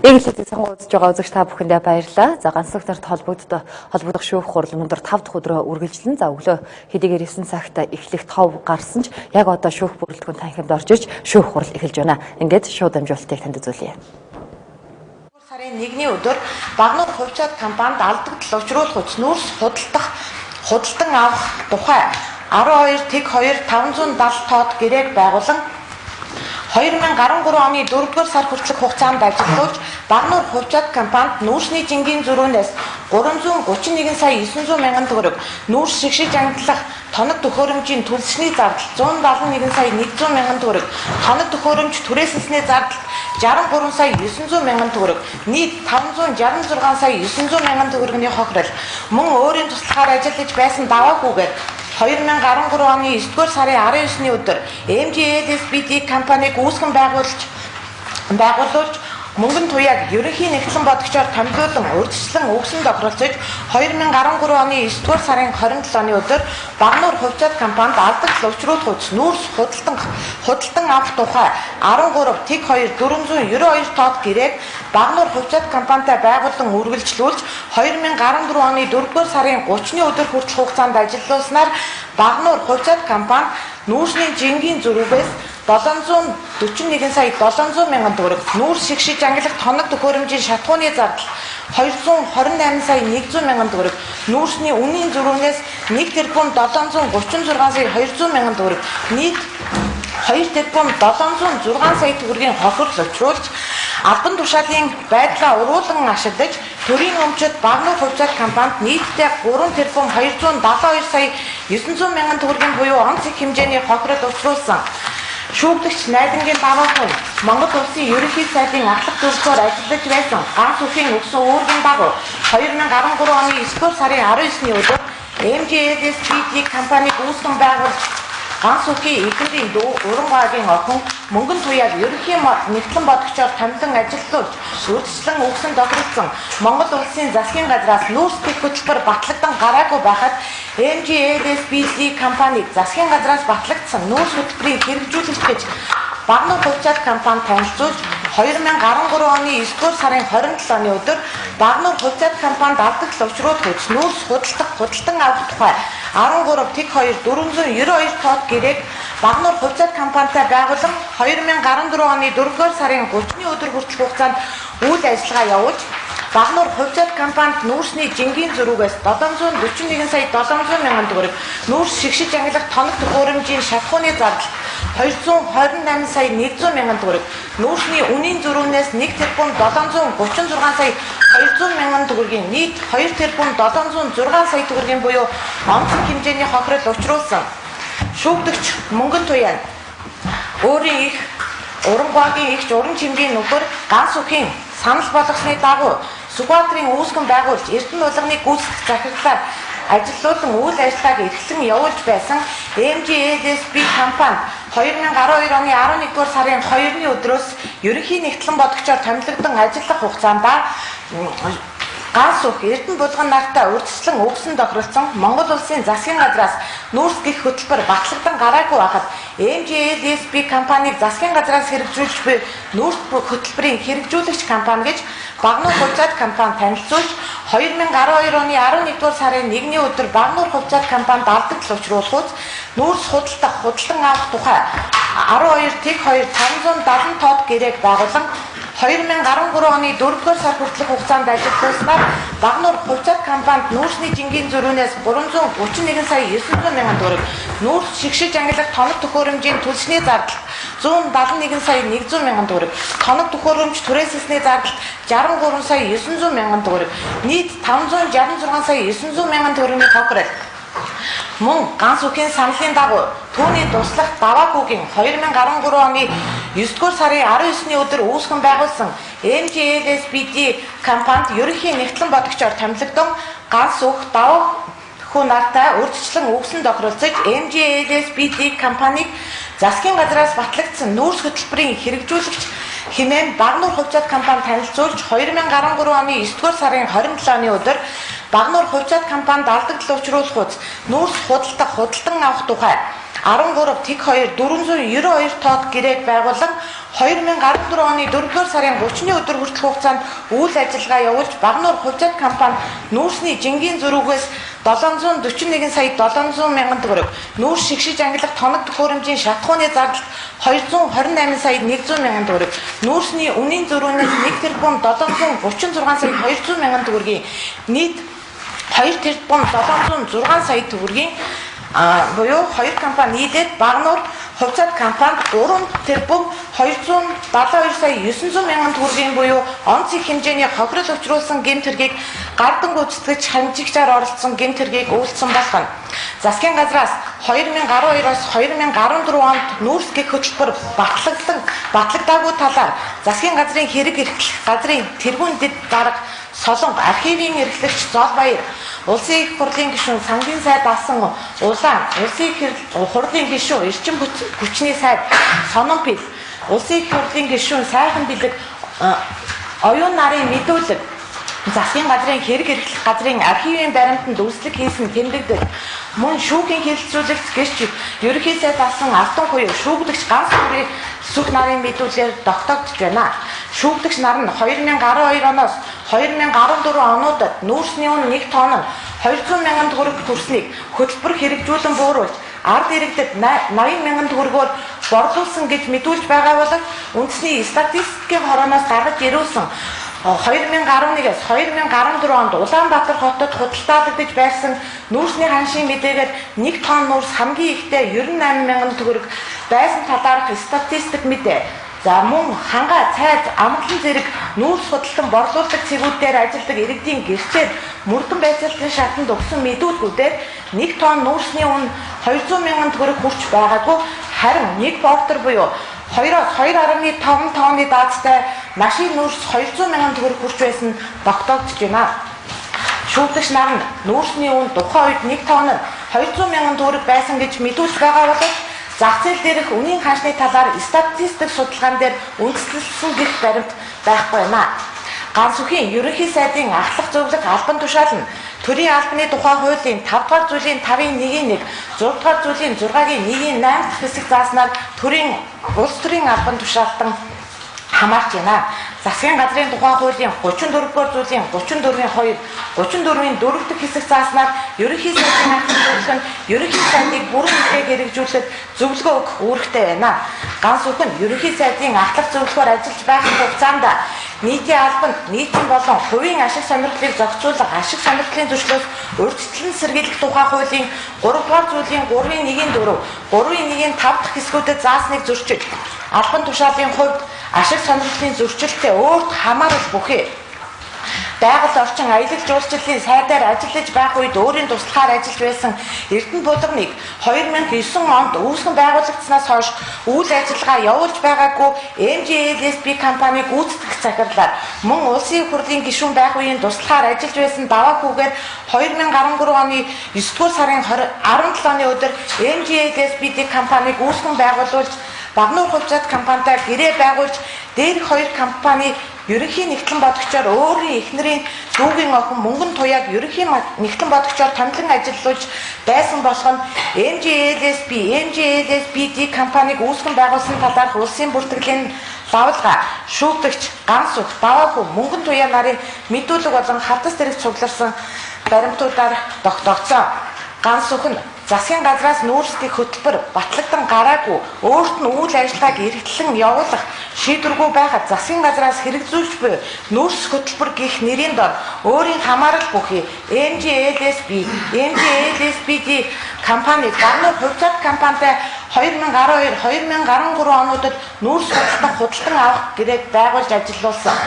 Eagle сонгон үзэж байгаа үзэгч та бүхэндээ баярлалаа. За, ганцлаг нарт холбогдох шүүх хурал өнөөдөр 5 дахь өдрөө үргэлжлэн, за, өглөө хэдийгээр 9 цагт эхлэх тов гарсан ч яг одоо шүүх бүрэлдэхүүн танхимд орж ирж шүүх хурал эхэлж байна. Ингээд шууд дамжуулалтыг танд үзүүлье. Сарын 1-ний өдөр Багануур хувьцаат компанид алдагдал учруулах нүүрс худалдах худалдан авах тухай 12 тэг 2 570 тоод гэрээг байгуулан 2013 оны 4-р сар хүртэлх хугацаанд ажиллуулж, Багануур хувьцаат компанид нүүрсний жингийн зөрүүнээс 331 сая 900 мянган төгрөг, нүүрс шигшиж ангиллах тоног төхөөрөмжийн төлсний зардал 171 сая 100 мянган төгрөг, тоног төхөөрөмж түрээсэлсний зардал 63 сая 900 мянган төгрөг, нийт 566 сая 900 мянган төгрөгийн хохирол, мөн өөрийн туслахаар ажиллаж байсан даваагүйгээр 2013 оны 9-р сарын 19-ний өдөр MGLSBD компаниг үүсгэн байгуулж Мөнгөн Туяаг ерөнхий нягтлан бодогчоор томилуулан урьдчилан өгсөн тохиролцож, 2013 оны 9-р сарын 27-ны өдөр Багануур хувьцаат компанид алдагдал учруулах нүүрс худалдан авах тухай 13 тэг 2 492 тоод гэрээг Багануур хувьцаат компанитай байгуулан үргэлжлүүлж, 2014 оны 4-р сарын 30-ны өдөр хүртэлх хугацаанд ажиллуулснаар Багануур хувьцаат компани нүүрсний жингийн зөрүүгээс 741 сая 700 мянган төгрөг, нүүрс шигшиж ангилах тоног төхөөрөмжийн шатхууны зардал 228 сая 100 мянган төгрөг, нүүрсний үнийн зөрүүнээс 1 тэрбум 736 сая 200 мянган төгрөг, нийт 2 тэрбум 706 сая төгрөгийн хохирол учруулж, албан тушаалын байдлаа уруулан ашиглаж, төрийн өмчөд Багануур хувьцаат компанид нийтдээ 3 тэрбум 272 сая 900 мянган төгрөгийн буюу онц их хэмжээний хохирол учруулсан. Шүүгдэгч Найдангийн даваа хүн Монгол Улсын Ерөнхий сайдын ахлах зөвлөхөөр ажиллаж байсан Ганц үхийн өгсөн үүргийн дагуу 2013 оны 9-р сарын 19-ны өдөр MGLSBD компаниг үүсгэн байгуулж, Ганц үхийн эхэндийн дүү Урангагийн охин Мөнгөн Туяаг ерөнхий нягтлан бодогчоор томилон ажиллуулж, урьдчилан өгсөн тохиролцсон, Монгол Улсын засгийн газраас нүүрс гэх хөтөлбөр батлагдан гараагүй байхад MGLSBD компаниг засгийн газраас батлагдсан нүүрс хөтөлбөрийн хэрэгжүүлэгч гэж Багануур хувьцаат компани танилцуулж, 2013 оны 9-р сарын 27-ны өдөр Багануур хувьцаат компанид алдагдал учруулах нүүрс худалдах худалдан авах тухай 13 тэг 2 492 тоод гэрээг Багануур хувьцаат компанитай байгуулан 2014 оны 4-р сарын 30-ны өдөр хүртэлх хугацаанд үйл ажиллагаа явуулж, Багануур хувьцаат компанид нүүрсний жингийн зөрүүгээс 741 сая 700 мянган төгрөг, нүүрс шигшиж ангилах тоног төхөөрөмжийн шатхууны зардал 228 сая 100 мянган төгрөг, нүүрсний үнийн зөрүүнээс 1 тэрбум 736 сая 200 мянган төгрөгийн, нийт 2 тэрбум 706 сая төгрөгийн буюу онцлог хэмжээний хохирол учруулсан. Шүүгдэгч Мөнгөн Туяа өөрийн эх Урангагийн эгч Уран Чимгийн нөхөр Ганц үхийн санал болгосны дагуу Сүхбаатарын үүсгэн байгуулж, Эрдэнэ булганы гүйцэтгэх захирлаар ажиллуулан үйл ажиллагааг эрхлэн явуулж байсан MGLSB компани 2012 оны 11-р сарын 2-ны өдрөөс ерөнхий нягтлан бодогчоор томилогдсон ажиллах хугацаанд Ганс үх Эрдэнэ булган нартай урьдчилан өгсөн тохиролцсон, Монгол Улсын засгийн газраас нүүрс гэх хөтөлбөр батлагдан гараагүй байхад MGLSB компаниг засгийн газраас хэрэгжүүлж буй нүүрс хөтөлбөрийн хэрэгжүүлэгч компани гэж Багануур хувьцаат компани танилцуулж, 2012 оны 11-р сарын 1-ний өдөр Багануур хувьцаат компанид алдагдал учруулах нүүрс худалдах худалдан авах тухай 12 тэг 2 570 тоод гэрээг байгуулан 2013 оны 4-р сар хүртэлх хугацаанд ажиллуулснаар Багануур хувьцаат компанид нүүрсний жингийн зөрүүнээс 331 сая 900 мянган төгрөг, нүүрс шигшиж ангилах тоног төхөөрөмжийн төлсний зардал 171 сая 100 мянган төгрөг, тоног төхөөрөмж түрээсэлсний зардал 63 сая 900 мянган төгрөг, нийт 566 сая 900 мянган төгрөгийн хохирол, мөн Ганс үхийн саналын дагуу түүний туслах даваагүйгийн 2013 оны 9-р сарын 19-ны өдөр үүсгэн байгуулсан MGLSBD компанид ерөнхий нягтлан бодогчоор томилогдсон Ганс үх даваа хүү нартай урьдчилан өгсөн тохиролцож, MGLSBD компаниг засгийн газраас батлагдсан нүүрс хөтөлбөрийн хэрэгжүүлэгч хэмээн Багануур хувьцаат компани танилцуулж, 2013 оны 9-р сарын 27-ны өдөр Багануур хувьцаат компанид алдагдал учруулах нүүрс худалдах худалдан авах тухай 13 тэг 2 492 тоод гэрээг байгуулан 2014 оны 4-р сарын 30-ны өдөр хүртэлх хугацаанд үйл ажиллагаа явуулж Багануур хувьцаат компани нүүрсний жингийн зөрүүгээс 741 сая 700 мянган төгрөг, нүүрс шигшиж ангилах тоног төхөөрөмжийн шатахууны зардалд 228 сая 100 мянган төгрөг, нүүрсний үнийн зөрүүнээс 1 тэрбум 736 сая 200 мянган төгрөгийн нийт 2 тэрбум 706 сая төгрөгийн буюу хоёр компани нийлээд Багануур хувьцаат компанид 3 тэрбум 272 сая 900 мянган төгрөгийн буюу онц их хэмжээний хохирол учруулсан гэмт хэргийг гардан гүйцэтгэж хамжигчаар оролцсон гэмт хэргийг үйлдсэн болох нь. Засгийн газраас 2012-оос 2014 онд нүүрс гэх хөтөлбөр батлагдаагүй талаар засгийн газрын хэрэг эрхлэх газрын тэргүүн дэд дарга Солонго, архивын эрхлэгч Зоолбаяр, Улсын их хурлын гишүүн Сангийн сайд Асан Улаан, Улсын их хурлын гишүүн Эрчим хүчний сайд Сононпил, Улсын их хурлын гишүүн Сайхан Бэлэг, Оюун нарын мэдүүлэг засгийн газрын хэрэг эрхлэх газрын архивын баримтанд үүслэг хийсэн тэмдэгдэл, мөн шүүхийн хэлэлцүүлэгч гэрч ерөнхий сайд Асан Алтан хуяв, шүүгдэгч ганц бүрийн сүх нарын мэдүүлгээр тогтоогдож байна. Шүүгдэгч нар нь 2012 оноос 2014 онуудад нүүрсний үн 1 тонн нь 200 мянган төгрөг хүрснийг хөтөлбөр хэрэгжүүлэн бууруулж ард иргэдэд 80 мянган төгрөгөөр борлуулсан гэж мэдүүлж байгаа боловч үндэсний статистикийн хорооноос гаргаж ирүүлсэн 2011-ээс 2014 онд Улаанбаатар хотод худалдаалагдаж байсан нүүрсний ханшийн мэдээгээр 1 тонн нүүрс хамгийн ихдээ 98 мянган төгрөг байсан талаарх статистик мэдээ. За мөн хангаа, цайз, амгалан зэрэг нүүрс худалдан борлуулдаг цэгүүд дээр ажилладаг иргэдийн гэрчээр мөрдөн байцаалтын шатанд өгсөн мэдүүлгүүдээр 1 тонн нүүрсний үн 200 мянган төгрөг хүрч байгаагүй, харин 1 портер буюу 2-оос 2.5 тонны даацтай машин нүүрс 200 мянган төгрөг хүрч байсан тогтоогдож байна. Шүүгдэгч нар нь нүүрсний үн тухайн үед 1 тонн нь 200 мянган төгрөг байсан гэж мэдүүлж байгаа боловч зах зээл дээрх үнийн ханшны талаар статистик судалгаан дээр үндэслэлсэн гэх баримт байхгүй байна. Ганц үхийн ерөнхий сайдын ахлах зөвлөх албан тушаал нь төрийн албаны тухай хуулийн 5 дугаар зүйлийн 5-ын 1-ийн 1, 6 дугаар зүйлийн 6-гийн 1-ийн 8 дахь хэсэг зааснаар төрийн улс төрийн албан тушаалтан хамаарч байна. Засгийн газрын тухай хуулийн 34 дугаар зүйлийн 34-ийн 2, 34-ийн 4 дахь хэсэг зааснаар ерөнхий сайдын ахлах зөвлөх нь ерөнхий сайдыг бүрэн мэдээг хэрэгжүүлэхэд зөвлөгөө өгөх үүрэгтэй байна. Ганц үхэн ерөнхий сайдын ахлах зөвлөхөөр ажиллаж байх хугацаанд нийтийн албанд нийтийн болон хувийн ашиг сонирхлыг зохицуулах ашиг сонирхлын зөрчлөөс урьдчилан сэргийлэх тухай хуулийн 3 дугаар зүйлийн 3-ын 1-ийн 4, 3-ын 1-ийн 5 дахь хэсгүүдэд заасныг зөрчиж, албан тушаалын хувьд ашиг сонирхлын зөрчилтэй өөрт хамаарал бүхий байгаль орчин аялал жуулчлалын сайдаар ажиллаж байх үед өөрийн туслахаар ажиллаж байсан Эрдэнэ булганыг 2009 онд үүсгэн байгуулагдсанаас хойш үйл ажиллагаа явуулж байгаагүй MGLSB компаниг гүйцэтгэх захирлаар мөн улсын хурлын гишүүн байх үеийн туслахаар ажиллаж байсан даваа хүүгээр 2013 оны 9-р сарын 17-ны өдөр MGLSBD компаниг үүсгэн байгуулуулж Багануур хувьцаат компанитай гэрээ байгуулж дээрх хоёр компани ерөнхий нэгтлэн бодогчоор өөрийн эхнэрийн дүүгийн охин Мөнгөн Туяаг ерөнхий нэгтлэн бодогчоор томилон ажиллуулж байсан болох нь MGLSB, MGLSBD компаниг үүсгэн байгуулсан талаарх улсын бүртгэлийн лавлага, шүүгдэгч, ганц үх, даваа хүү, Мөнгөн Туяа нарын мэдүүлэг болон хавтас тэрэг цугларсан баримтуудаар тогтоогдсон. Ганц үх нь засгийн газраас нүүрсдэх хөтөлбөр батлагдан гараагүй өөрт нь үйл ажиллагааг эргэлэн явуулах шийдвэргүй байхад засгийн газраас хэрэгзүүлж буй нүүрс хөтөлбөр гих нэрийн дор өөрийн хамаарал бүхий MGLSB, MGLSBD компани Багануур хувьцаат компанитай 2012, 2013 онуудад нүүрс худалдах худалдан авах гэрээг байгуулж ажиллуулсан.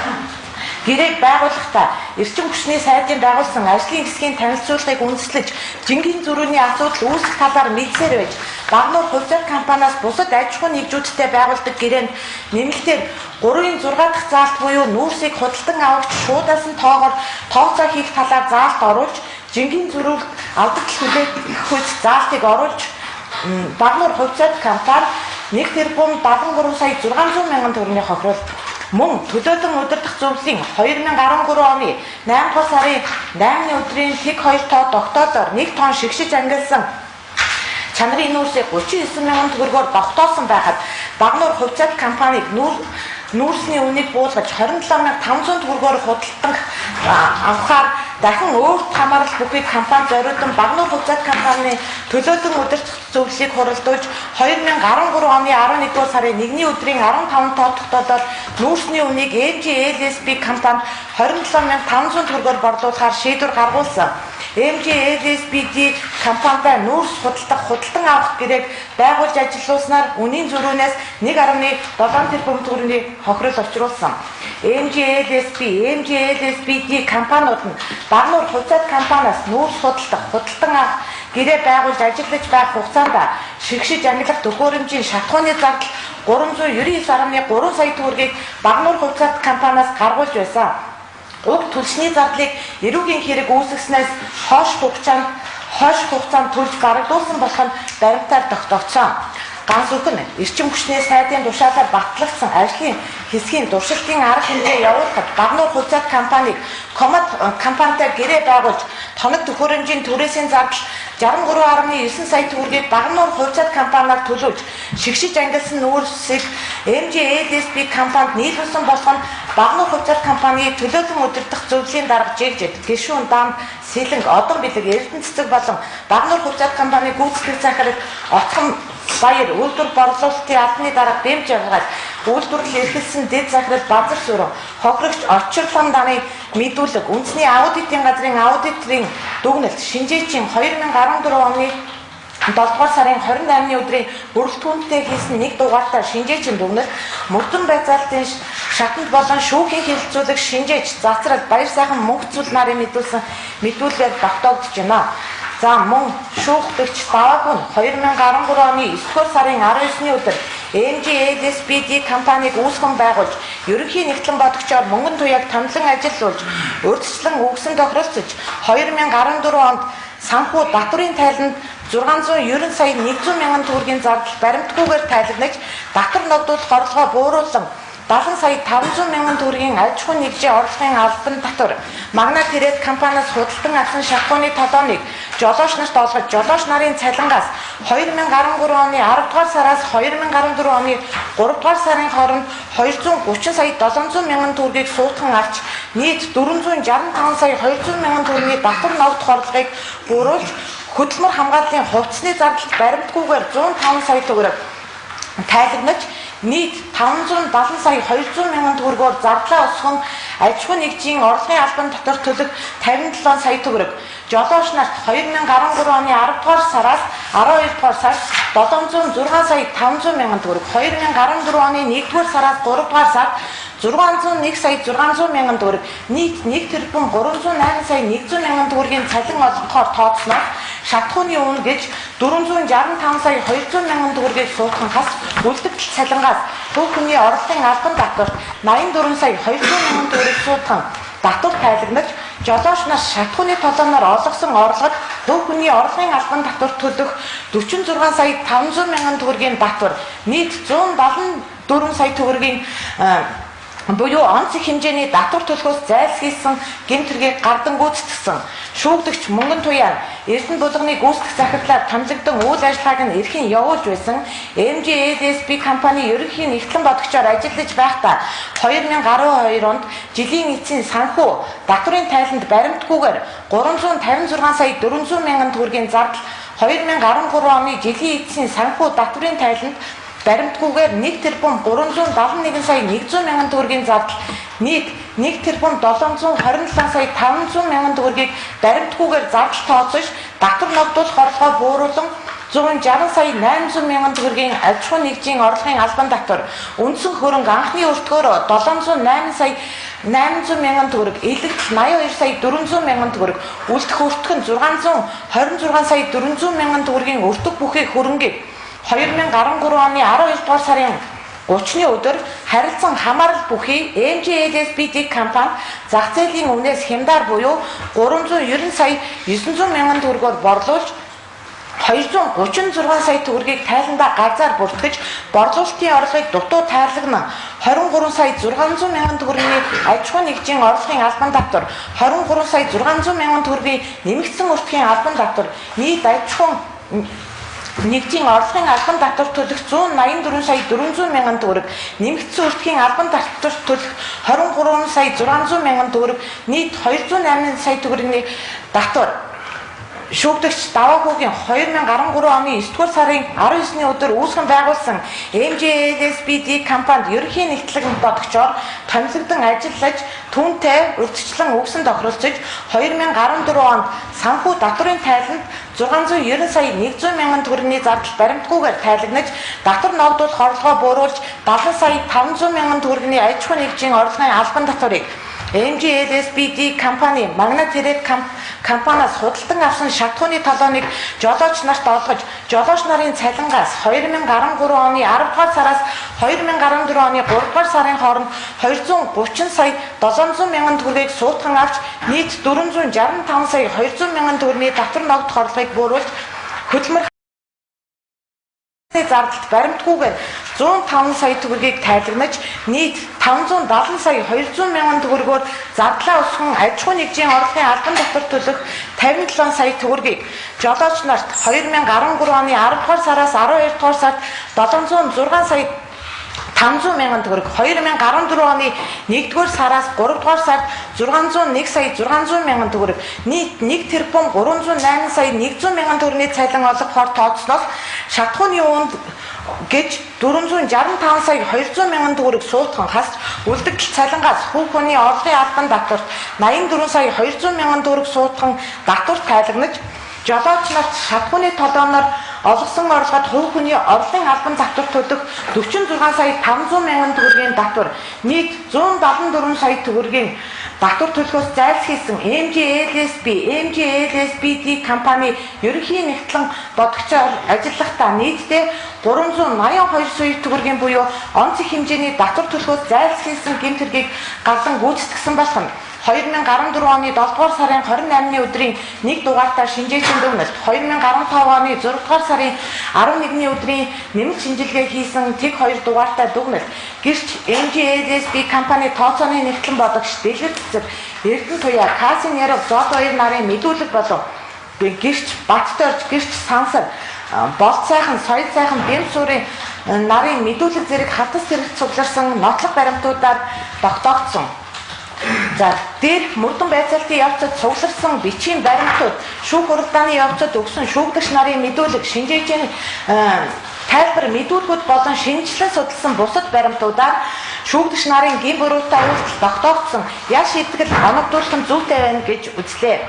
Гэрээг байгуулахдаа эрчим хүчний сайдын байгуулсан ажлын хэсгийн танилцуулгыг үндэслэж, жингийн зөрүүний асуудал үүсэх талаар мэдсээр байж, Багануур хувьцаат компаниас бусад аж ахуйн нэгжүүдтэй байгуулдаг гэрээнд нэмэлтээр 3-ын 6 дахь заалт буюу нүүрсийг худалдан авагч шуудаас нь тоогоор тооцоо хийх талаар заалт оруулж, жингийн зөрүүлд алдагдал хүлээх заалтыг оруулж, Багануур хувьцаат компани 1 тэрбум 73 сая 600 мянган төгрөгийн хохирол мөн төлөөлөн удирдах зөвлөлийн 2013 оны 8 дугаар сарын 8-ны өдрийн тэг 2 тоо тогтоолоор 1 тонн шигшиж ангилсан чанарын нүүрсийг 39 мянган төгрөгөөр тогтоосон байхад Багануур хувьцаат компаниг нүүрсний үнийг буулгаж 27,500 төгрөгөөр худалдан авахаар дахин өөрт хамаарал бүхий компани зориулан Багануур хувьцаат компани төлөөлөн удирдах зөвлөлийг хуралдуулж 2013 оны 11-р сарын 1-ний өдрийн 15 тоо тогтоолоор нүүрсний үнийг MGLSB компанид 27,500 төгрөгөөр борлуулахаар шийдвэр гаргуулсан. MGLSBD компанитай нүүрс худалдах, худалдан авах гэрээг байгуулж ажиллуулснаар үнийн зөрүүнээс 1.7 тэрбум төгрөгийн хохирол учруулсан. MGLSB, MGLSBD компаниуд нь Багануур хувьцаат компаниас нүүрс худалдах, худалдан авах гэрээ байгуулж ажиллаж байх хугацаанд шигшиж ангилах төхөөрөмжийн шатхууны зардал 399.3 сая төгрөгийг Багануур хувьцаат компаниас гаргуулж байсан. Уг төлсний зардлыг эрүүгийн хэрэг үүсгэснээс хойш хугацаанд төлж барагдуулсан болох нь баримтаар тогтоогдсон. Ганц үхэн эрчим хүчний сайдын тушаалаар батлагдсан ажлын хэсгийн туршилтын арга хэмжээ явуулахад Багануур хувьцаат компаниг Комат компанитай гэрээ байгуулж тоног төхөөрөмжийн түрээсийн зардал 63.9 сая төгрөгийг Багануур хувьцаат компаниар төлөвлөж шигшиж ангилсан нүүрсийг MGLSB компанид нийлүүлсэн болох нь Багануур хувьцаат компани төлөөлөн удирдах зөвлөлийн дарга жигжид гишүүн дам Сэлэнг Одон бэлэг Эрдэнэ цэцэг болон Багануур хувьцаат компани гүйцэтгэх захирал Отхон Баяр үйлдвэр борлуулалтын албаны дарга Бэмж Явгал үйлдвэрлэл эрхэлсэн дэд захирал Базар сүрэн хохирогч Очирлон даны мэдүүлэг үндэсний аудитын газрын аудиторын дүгнэлт шинжээчийн 2014 оны 7 дугаар сарын 28-ны өдрийн бүрэлдэхүүнтэй хийсэн нэг дугаартай шинжээчийн дүгнэлт мөрдөн байцаалтын шатанд болон шүүхийн хэлэлцүүлэг шинжээч засрал баяр сайхан мөнх зүйл нарын мэдүүлсэн мэдүүлгээр тогтоогдож байна. За мөн шүүхдэгч даваагүй нь 2013 оны 9-р сарын 19-ны өдөр MGLSBD компаниг үүсгэн байгуулж ерөнхий нэгтлэн бодогчоор мөнгөн туяаг томилон ажиллуулж урьдчилан үгсэн тохиролцож 2014 онд санхүү татврын тайланд 690 сая 100 мянган төгрөгийн зардал баримтгүйгээр тайлагнаж татвар ногдуулах орлогоо бууруулан 70 сая 500 мянган төгрөгийн аж ахуйн нэгжийн орлогын албан татвар Магна Трейд компаниас худалдан авсан шатхууны толооныг жолооч нарт олгож жолооч нарын цалингаас 2013 оны 10 дугаар сараас 2014 оны 3 дугаар сарын хооронд 230 сая 700 мянган төгрөгийг суутхан авч нийт 465 сая 200 мянган төгрөгийн татвар ногдох орлогыг бууруулж хөдөлмөр хамгааллын хувцсны зардалд баримтгүйгээр 105 сая төгрөг тайлагнаж нийт 570 сая 200 мянган төгрөгөөр зардлаа өсгөн аж ахуйн нэгжийн орлогын албан дотор төлөх 57 сая төгрөг жолооч нарт 2013 оны 10 дугаар сараас 12 дугаар сард 706 сая 500 мянган төгрөг 2014 оны 1 дугаар сараас 3 дугаар сард 601 сая 600 мянган төгрөг нийт 1 тэрбум 308 сая 100 мянган төгрөгийн цалин олгохоор тооцсноос шатхууны үн гэж 465 сая 200 мянган төгрөгийг суутхан хас үлдэгдэл цалингаас хувь хүний орлогын албан татварт 84 сая 200 мянган төгрөг суутхан татвар тайлагнаж жолооч нар шатхууны толооноор олгосон орлогод хувь хүний орлогын албан татвар төлөх 46 сая 500 мянган төгрөгийн татвар нийт 174 сая төгрөгийн буюу онц их хэмжээний татвар төлөхөөс зайлсхийсэн гэмт хэргийг гардан гүйцэтгсэн. Шүүгдэгч Мөнгөн Туяа Эрдэнэ булганы гүйцэтгэх захирлаар томилогдсон үйл ажиллагааг нь эрхийн явуулж байсан MGLSB компани ерөнхий нэгтлэн бодогчоор ажиллаж байхдаа 2012 онд жилийн эцсийн санхүү татврын тайланд баримтгүйгээр 356 сая 400 мянган төгрөгийн зардал 2013 оны жилийн эцсийн санхүү татврын тайланд баримтгүйгээр 1 тэрбум 371 сая 100 мянган төгрөгийн зардал нийт 1 тэрбум 727 сая 500 мянган төгрөгийг баримтгүйгээр зардал тооцож татвар ногдуулах орлогоо бууруулан 160 сая 800 мянган төгрөгийн аж ахуйн нэгжийн орлогын албан татвар үндсэн хөрөнгө анхны өртгөөр 708 сая 800 мянган төгрөг, илэгдэл 82 сая 400 мянган төгрөг, үлдэх өртөг нь 626 сая 400 мянган төгрөгийн өртөг бүхий хөрөнгийг 2013 оны 12 дугаар сарын 30-ны өдөр харилцан хамаарал бүхий MGLSBD компани зах зээлийн үнээс хямдаар буюу 390 сая 900 мянган төгрөгөөр борлуулж 236 сая төгрөгийг тайландаа газар бүртгэж борлуулалтын орлогыг дутуу тайлагнан 23 сая 600 мянган төгрөгийн аж ахуйн нэгжийн орлогын албан татвар 23 сая 600 мянган төгрөгийн нэмэгдсэн өртгийн албан татвар нийт аж ахуйн нэгжийн орлогын албан татвар төлөх 184 сая 400 мянган төгрөг, нэмэгдсэн өртгийн албан татвар төлөх 23 сая 600 мянган төгрөг, нийт 208 сая төгрөгийн татвар шүүгдэгч Даваахүүгийн 2013 оны 9-р сарын 19-ний өдөр үүсгэн байгуулсан MJLSBD компанид ерөнхий нэгтлэг бодогчоор томилогдсон ажиллаж түүнтэй урьдчилан өгсөн тохиролцож 2014 онд санхүү татварын тайланд 690 сая 100 мянган төгрөгийн зардал баримтгүйгээр тайлагнаж татвар ногдуулах орлогоо бууруулж 70 сая 500 мянган төгрөгийн аж ахуйн нэгжийн орлогын албан татварыг MGLSBD компани Магна Трейд компаниас худалдан авсан шатхууны талоныг жолооч нарт олгож, жолооч нарын цалингаас 2013 оны 10 дугаар сараас 2014 оны 3 дугаар сарын хооронд 230 сая 700 мянган төгрөгийг суутхан авч нийт 465 сая 200 мянган төгрөгийн татвар ногдох орлогыг бууруулж хөдөлмөр зардалт баримтгүйгээр 105 сая төгрөгийг тайлагнаж нийт 570 сая 200 мянган төгрөгөөр зардлаа өсгөн аж ахуйн нэгжийн орлогын албан татвар төлөх 57 сая төгрөгийг жолооч нарт 2013 оны 10 дугаар сараас 12 дугаар сард 706 сая 500 мянган төгрөг, 2014 оны 1-р сараас 3 дугаар сард 601 сая 600 мянган төгрөг, нийт 1 тэрбум 308 сая 100 мянган төгрөгийн цалин олгохоор тооцсоноос шатхууны үүнд гэж 465 сая 200 мянган төгрөг суутхан хасч үлдэгдэл цалингаас хүү хүний орлогын албан татварт 84 сая 200 мянган төгрөг суутхан татвар тайлагнаж жолооч нарт шатхууны толооноор олгосон орлогод хувь хүний орлогын албан татвар төлөх 46 сая 500 мянган төгрөгийн татвар, нийт 174 сая төгрөгийн татвар төлөхөөс зайлсхийсэн MGLSB, MGLSBD компани ерөнхий нэгтлэн бодогчоор ажиллахдаа нийтдээ 382 сая төгрөгийн буюу онц их хэмжээний татвар төлөхөөс зайлсхийсэн гэмт хэргийг гарлан гүйцэтгсэн болох нь 2014 оны 7 дугаар сарын 28-ны өдрийн 1 дугаартаа шинжээчийн дүгнэлт, 2015 оны 6 дугаар сарын 11-ний өдрийн нэмэлт шинжилгээ хийсэн тэг 2 дугаартай дүгнэлт, гэрч MGLSB компани тооцооны нэгтлэн бодогч Дэлгэр цэцэг, Эрдэнэ Туяа, Касин Ярав, Зод баяр нарын мэдүүлэг болон гэрч Баттойрч, гэрч Сансар, Болт сайхан, Соёл сайхан, Бэм суурийн нарын мэдүүлэг зэрэг хатас зэрэг цугларсан нотлох баримтуудаар тогтоогдсон. За дээрх мөрдөн байцаалтын явцад цугларсан бичгийн баримтууд, шүүх хуралдааны явцад өгсөн шүүгдэгч нарын мэдүүлэг, шинжээчийн тайлбар мэдүүлгүүд болон шинжилэн судалсан бусад баримтуудаар шүүгдэгч нарын гэм буруутай үйлдэл тогтоогдсон ял шийтгэл оногдуулах нь зүйтэй байна гэж үзлээ.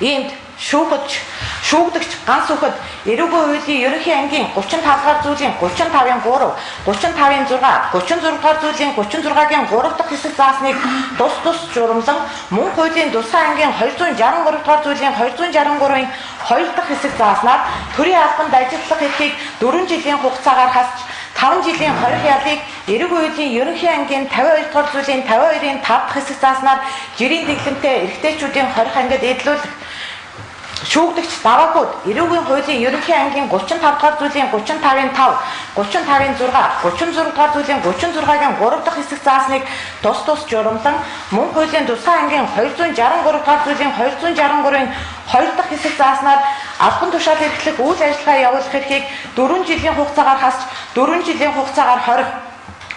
Иймд шүүгдэгч ганц үхэд эрүүгийн хуулийн ерөнхий ангийн 35 дугаар зүйлийн 35-ын 3, 35-ын 6, 36 дугаар зүйлийн 36-гийн 3 дахь хэсэг заасныг тус тус журамлан мөн хуулийн тусгай ангийн 263 дугаар зүйлийн 263-ын 2 дахь хэсэг зааснаар төрийн албанд ажиллах эрхийг 4 жилийн хугацаагаар хасч 5 жилийн хорих ялыг эрэг хуулийн ерөнхий ангийн 52 дугаар зүйлийн 52-ын 5 дахь хэсэг зааснаар жирийн дэглэмтэй эрэгтэйчүүдийн хорих ангид эдлүүлэх. Шүүгдэгч Даваахүүд эрүүгийн хуулийн ерөнхий ангийн 35 дугаар зүйлийн 35-ын 5, 35-ын 6, 36 дугаар зүйлийн 36-гийн 3 дахь хэсэг заасныг тус тус журамлан мөн хуулийн тусгай ангийн 263 дугаар зүйлийн 263-ын 2 дахь хэсэг зааснаар албан тушаал эрхлэх үйл ажиллагаа явуулах эрхийг 4 жилийн хугацаагаар хасч 4 жилийн хугацаагаар хорих.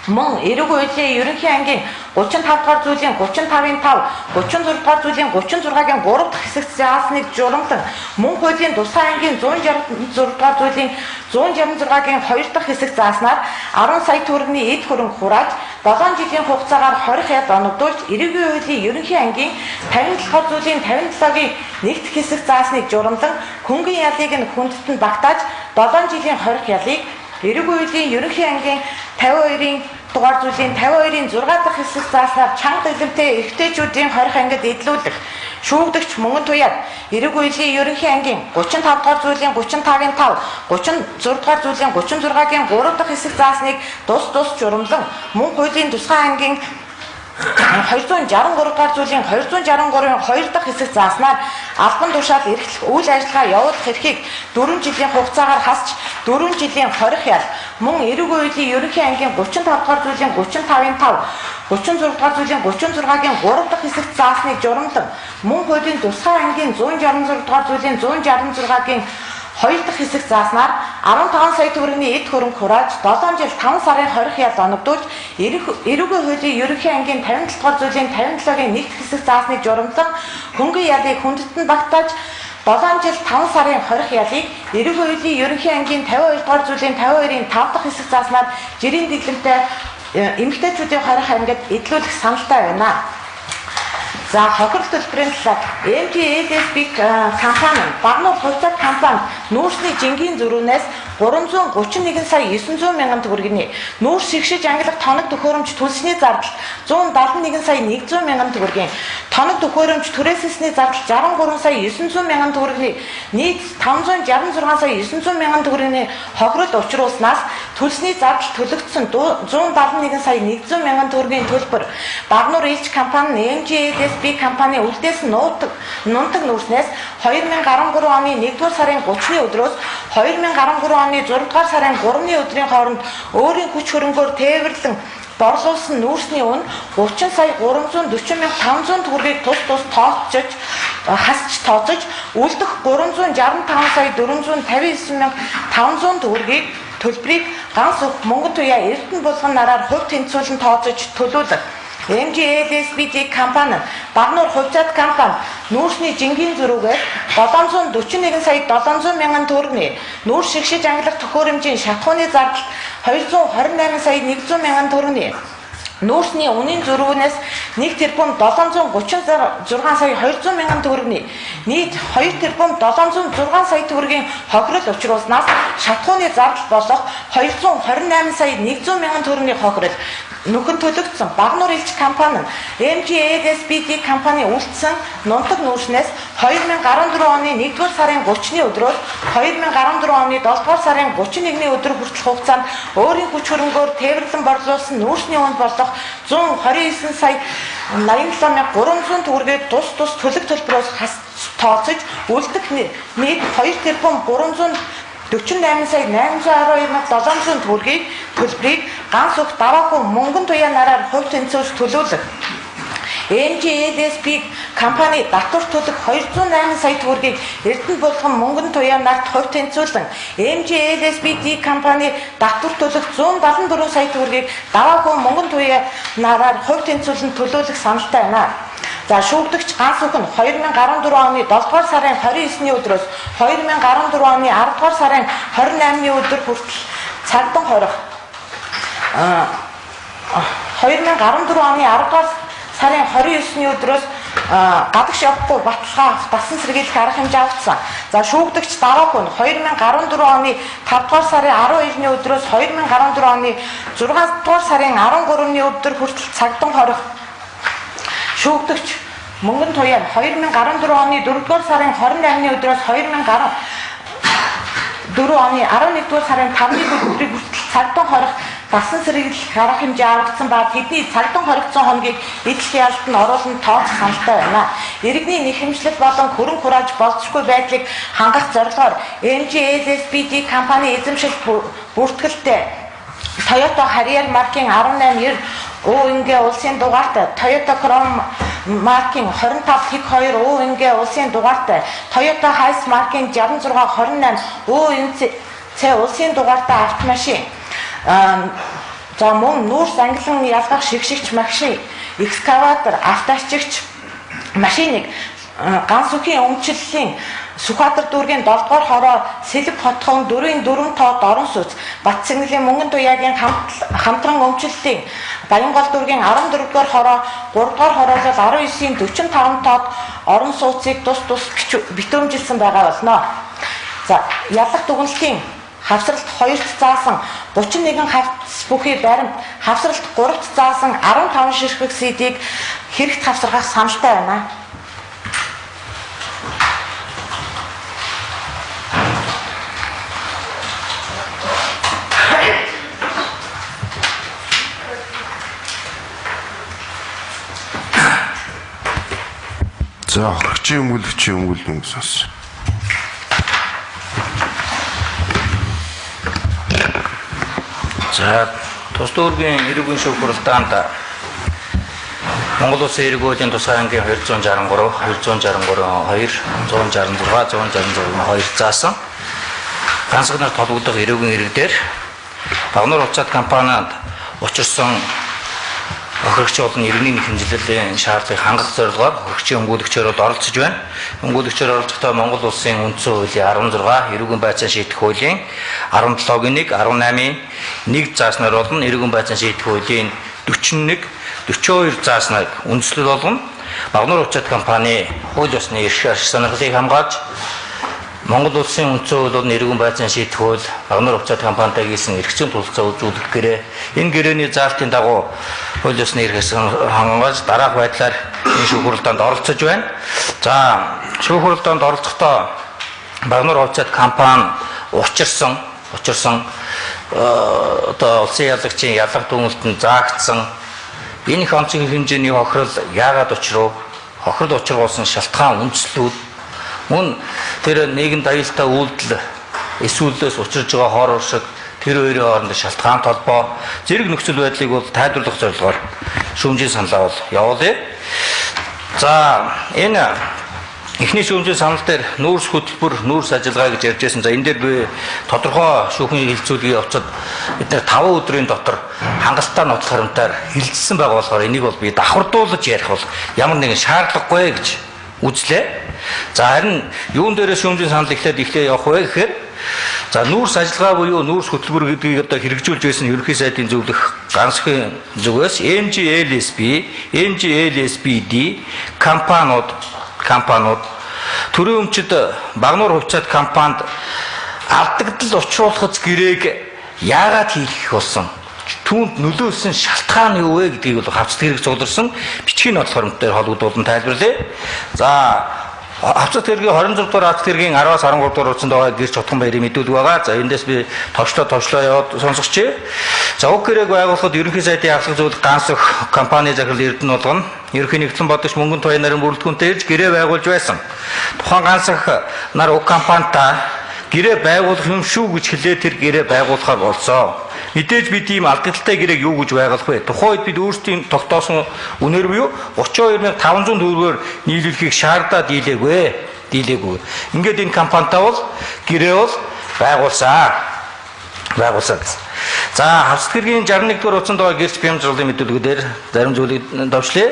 Мөн эрэг хуулийн ерөнхий ангийн 35 дугаар зүйлийн 35-ын 5, 36 дугаар зүйлийн 36-гийн 3 дахь хэсэг заасныг журамлан мөн хуулийн тусгай ангийн 166 дугаар зүйлийн 166-гийн 2 дахь хэсэг зааснаар 10 сая төгрөгийн эд хөрөнгө хурааж 7 жилийн хугацаагаар хорих яд оногдуулж эрүүгийн хуулийн ерөнхий ангийн 57 дугаар зүйлийн 57-гийн 1 дахь хэсэг заасныг журамлан хөнгөн ялыг нь хүндэт нь багтааж 7 жилийн хорих ялыг эрэг хуулийн ерөнхий ангийн 52-ын дугаар зүйлийн 52-ын 6 дахь хэсэг зааснаар чанга дэглэмтэй эрэгтэйчүүдийн хорих ангид эдлүүлэх. Шүүгдэгч Мөнгөн Туяад эрэг хуулийн ерөнхий ангийн 35 дугаар зүйлийн 35-ын 5, 36 дугаар зүйлийн 36-гийн 3 дахь хэсэг заасныг тус тус журамлан мөн хуулийн тусгай ангийн 263 дугаар зүйлийн 263-ын 2 дахь хэсэг зааснаар албан тушаал эрхлэх үйл ажиллагаа явуулах эрхийг 4 жилийн хугацаагаар хасч 4 жилийн хорих ял мөн эрэг хуулийн ерөнхий ангийн 35 дугаар зүйлийн 35-ын 5, 36 дугаар зүйлийн 36-гийн 3 дахь хэсэгт заасныг журамлан мөн хуулийн тусгай ангийн 166 дугаар зүйлийн 166-гийн 2 дахь хэсэг зааснаар 15 сая төгрөгийн эд хөрөнгө хурааж 7 жил 5 сарын хорих ял оногдуулж эрүүгийн хуулийн ерөнхий ангийн 57 дугаар зүйлийн 57-гийн 1 дахь хэсэг заасныг журамлан хөнгөн ялыг хүндэтгэн багтааж 7 жил 5 сарын хорих ялыг эрүүгийн хуулийн ерөнхий ангийн 52 дугаар зүйлийн 52-ын 5 дахь хэсэг зааснаар жирийн дэглэмтэй эмэгтэйчүүдийн хорих ангид эдлүүлэх саналтай байна. За хохирол төлбөрийн талаар MTLSB компани Багнуур хувьцаат компани нүүрсний жингийн зөрүүнээс 331 сая 900 мянган төгрөгийн нүүрс шигшиж ангилах тоног төхөөрөмж төлсний зардал 171 сая 100 мянган төгрөгийн тоног төхөөрөмж түрээсэлсний зардал 63 сая 900 мянган төгрөгийн нийт 566 сая 900 мянган төгрөгийн хохирол учруулснаас төлсний зардал төлөгдсөн 171 сая 100 мянган төгрөгийн төлбөр Багнуур илч компани MGLSB компани үлдээсэн нунтаг нүүрснээс 2013 оны 1-р сарын 30-ны өдрөөс 2013 оны 6-р сарын 3-ны өдрийн хооронд өөрийн хүч хөрөнгөөр тээвэрлэн борлуулсан нүүрсний үн 30 сая 340 мянга 500 төгрөгийг тус тус тооцож хасч тооцож үлдэх 365 сая 459 мянга 500 төгрөгийг төлбөрийг ганц өх мөнгө туяа Эрдэнэ булган нараар хувь тэнцвүүлэн тооцож төлөөлөх. MGLSBD компани Багнуур хувьцаат компани нүүрсний жингийн зөрүүгээр 741 сая 700 мянган төгрөгийн нүүрс шигшиж ангилах төхөөрөмжийн шатхууны зардал 228 сая 100 мянган төгрөгийн нүүрсний үнийн зөрүүнээс 1 тэрбум 736 сая 200 мянган төгрөгийн нийт 2 тэрбум 706 сая төгрөгийн хохирол учруулснаас шатхууны зардал болох 228 сая 100 мянган төгрөгийн хохирол нөхөн төлөгдсөн. Багнуур илч компани MGLSBD компани үлдсэн нунтаг нүүрснээс 2014 оны 1-р сарын 30-ны өдрөөс 2014 оны 7-р сарын 31-ний өдөр хүртэлх хугацаанд өөрийн хүч хөрөнгөөр тээвэрлэн борлуулсан нүүрсний үн болох 129 сая 87300 төгрөгийг тус тус төлөг төлбөрөөс хас тооцож үлдэх нийт 2 тэрбум 348 сая 812 мянга 700 төгрөгийг төлбөрийг ганц өх даваагүй мөнгөн туяа нараар хувь тэнцвэрч төлөөлөх. MGLSB компани татвар төлөх 208 сая төгрөгийг Эрдэнэ булган мөнгөн туяа нарт хувь тэнцвүүлэн MGLSBD компани татвар төлөх 174 сая төгрөгийг даваагүй мөнгөн туяа нараар хувь тэнцвүүлэн төлөөлөх саналтай байна. За шүүгдэгч ганц өх нь 2014 оны 7-р сарын 29-ний өдрөөс 2014 оны 10-р сарын 28-ны өдөр хүртэл цагдан хорих 2014 оны 10-р сарын 29-ний өдрөөс гадагш явахгүй баталгаа авах дасан сэргийлэх арга хэмжээ авсан. За шүүгдэгч даваагүй нь 2014 оны 5-р сарын 12-ны өдрөөс 2014 оны 6-р сарын 13-ны өдөр хүртэл цагдан хорих. Шүүгдэгч мөнгөн туяа 2014 оны 4-р сарын 28-ны өдрөөс 2014 оны 11-р сарын 5-ны өдрийг хүртэл цагдан хорих дасан сэргийлэх арга хэмжээ авагдсан ба тэдний цагдан хоригдсон хоногийг эдлэх ялалт нь оруулан тооцох саналтай байна. Иргэний нэхэмжлэл болон хөрөнгө хурааж болзошгүй байдлыг хангах зорилгоор MGLSBD компани эзэмшил бүртгэлтэй Toyota Harrier маркийн 1890 УНГ улсын дугаартай, Toyota Chrome маркийн 25 Х2 УНГ улсын дугаартай, Toyota Hiace маркийн 66 28 УНЦ улсын дугаартай автомашин. За мөн нүүрс ангилан ялгах шигшигч машин, экскаватор, автоачигч машиныг ганц үхийн өмчлөлийн Сүхбаатар дүүргийн 7 дугаар хороо Сэлэв хотхон 4-ийн 4 тоод орон сууц Батцэнгэлийн мөнгөн туяагийн хамтран өмчлөлийн Баянгол дүүргийн 14 дугаар хороо 3 дугаар хороолол 19-ийн 45 тоод орон сууцыг тус тус битүүмжилсэн байгаа болно. За ялах дүгнэлтийн хавсралт 2-т заасан 31 хавцас бүхий баримт, хавсралт 3-т заасан 15 ширхэг CD-г хэрэгт хавсаргах саналтай байна. За хорогчийн өмгөөлөгчийн өмгөөлөл сонс. За тус дүүргийн эрүүгийн шүүх хуралдаанд Монгол Улсын эрэг хуулийн тусгай ангийн 263, 263 2, 166, 166 2 заасан. Гансаг нарт холбогдох эрүүгийн хэрэг дээр Багнуур хувьцаат компаниад учирсан хохирогч болон иргэний хэмжлэлийн шаардлагыг хангах зорилгоор хохирогчийн өмгөөлөгчөөр бол оролцож байна. Өмгөөлөгчөөр оролцохдоо Монгол Улсын үндсэн хуулийн 16, эрүүгийн байцаан шийдэх хуулийн 17-гийн 1, 18-ийн 1 зааснаар болон эрүүгийн байцаан шийдэх хуулийн 41, 42 зааснаар үндэслэл болгоно. Багнуур хувьцаат компани хууль ёсны эрх ашиг сонирхлыг хамгаалж Монгол Улсын үндсэн хууль болон эрүүгийн байцаан шийдэх хууль Багнуур хувьцаат компанитай хийсэн эрх зүйн тулцаа үзүүлэх гэрээ. Энэ гэрээний заалтын дагуу хууль ёсны эрх ашиг хамгаалж дараах байдлаар энэ шүүх хуралдаанд оролцож байна. За, шүүх хуралдаанд оролцохдоо Багнуур хувьцаат компани учирсан одоо улсын ялагчийн ялга дүнэлтэнд заагдсан энэ их онцгой хэмжээний хохирол яагаад учрав? Хохирол учруулсан шалтгаан үндслүүд мөн тэр нийгэмд аюултай үйлдэл эсвүүлээс учирж байгаа хор уршиг тэр хоёрын хооронд шалтгаан толбоо зэрэг нөхцөл байдлыг бол тайлбарлах зорилгоор шүүмжийн саналаа бол явуулъя. За, энэ эхний шүүмжийн санал дээр нүүрс хөтөлбөр, нүүрс ажиллагаа гэж ярьж байсан. За, энэ дээр би тодорхой шүүхийн хилцүүлгийн явцад бид нэр 5 өдрийн дотор хангалттай нотлох харамтаар хилцсэн байгаа болохоор энийг бол би давхардуулж ярих бол ямар нэгэн шаардлагагүй гэж үзлээ. За, харин юун дээрээ шүүмжийн санал эхлээд явах вэ гэхээр за нүүрс ажиллагаа буюу нүүрс хөтөлбөр гэдгийг одоо хэрэгжүүлж байсан ерөнхий сайдын зөвлөх ганцхан зүгээс MGLSB, MGLSBD компаниуд төрийн өмчид Багнуур хувьцаат компанид алдагдал учруулах гэрээг яагаад хийх болсон? Түүнд нөлөөлсөн шалтгаан юу вэ гэдгийг бол хавцат хэрэг цугларсан бичгийн нотлох харамттай холбогдуулан тайлбарлая. За, хавцат хэргийн 26 дугаар хавцат хэргийн 10-аас 13 дугаар хуудсанд байгаа гэрч Утган баярын мэдүүлэг байгаа. За, эндээс би товчлоо яваад сонсгочихъя. За, уг гэрээг байгуулахад ерөнхий сайдын ахлах зөвлөх ганц өх компани захирал Эрдэнэ болгоно. Ерөнхий нэгтлэн бодогч Мөнгөн Туяа нарын бүрэлдэхүүнтэй ирж гэрээ байгуулж байсан. Тухайн ганц өх нар уг компанитай гэрээ байгуулах юм шүү гэж хэлээ, тэр гэрээ байгуулахаар болцоо. Мэдээж бид ийм алдагдaltaй гэрээг юу гэж байгуулах вэ? Тухайн үед бид өөрсдийн тогтоосон үнээр буюу 32,500 төгрөгөөр нийлүүлэхийг шаардаад дийлээгүй. Ингээд энэ компанитай бол гэрээ бол байгуулсан гэсэн. За, хавцат хэргийн 61 дугаар хуудсанд байгаа гэрч бямжруулын мэдүүлгүүдээр зарим зүйлийг давшлаа.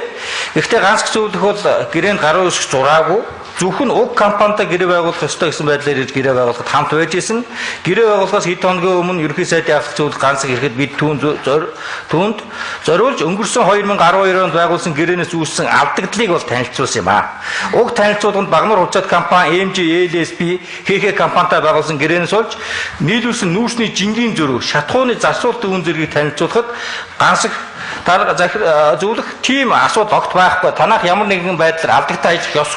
Гэхдээ ганц зөвлөх бол гэрээнд гаруй өсөх зураагүй. Зөвхөн уг компанитай гэрээ байгуулах ёстой гэсэн байдлаар ирж гэрээ байгуулахад хамт байж исэн. Гэрээ байгуулахаас хэд хоногийн өмнө ерөнхий сайдын ахлах зөвлөх ганц ирэхэд бид түүнд зориулж өнгөрсөн 2012 онд байгуулсан гэрээнээс үүссэн алдагдлыг бол танилцуулсан юм аа. Уг танилцуулганд Багнуур хувьцаат компани MGLSB ХХ компанитай байгуулсан гэрээнээс болж нийлүүлсэн нүүрсний жингийн зөрүү, шатхууны зарцуулалт үн зэргийг танилцуулахад ганц зөвлөх тийм асуудал огт байхгүй. Танах ямар нэгэн байдлаар алдагтай ажиллах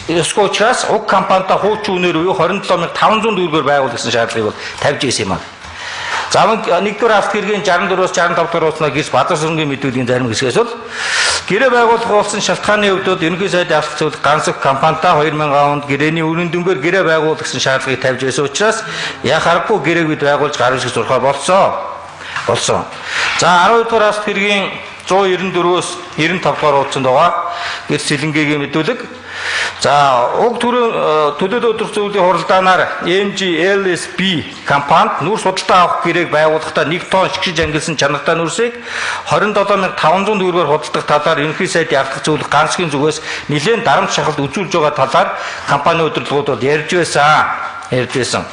ёсгүй учраас уг компанитай хуучин үнээр буюу 27,500 төгрөгөөр байгуул гэсэн шаардлагыг бол тавьж ирсэн юм аа. За, мөн 1-р хавцат хэргийн 64-өөс 65 дугаар хуудаснаа гэрч Бадар сүрэнгийн мэдүүлгийн зарим хэсгээс бол гэрээ байгуулах болсон шалтгааны хувьд бол ерөнхий сайдын ахлах зөвлөх ганц өх компанитай 2000 онд гэрээний үнэн дүнгээр гэрээ байгуулах гэсэн шаардлагыг тавьж байсан учраас яа харахгүй гэрээг бид байгуулж гар үсэх зурхаа болсон. За, 12 дугаар хавцат хэргийн 194-өөс 95 дугаар хуудсанд байгаа гэрч Сэлэнгээгийн мэдүүлэг. За, уг төлөөлөл өдрөх зөвлөлийн хуралдаанаар MGLSB компанид нүүрс худалдаа авах гэрээг байгуулахдаа 1 тонн шигшиж ангилсан чанартай нүүрсийг 27,500 төгрөгөөр худалдах талаар ерөнхий сайдын ахлах зөвлөх ганцгийн зүгээс нэлээн дарамт шахалт үзүүлж байгаа талаар компани удирдлагууд бол ярьж байсан.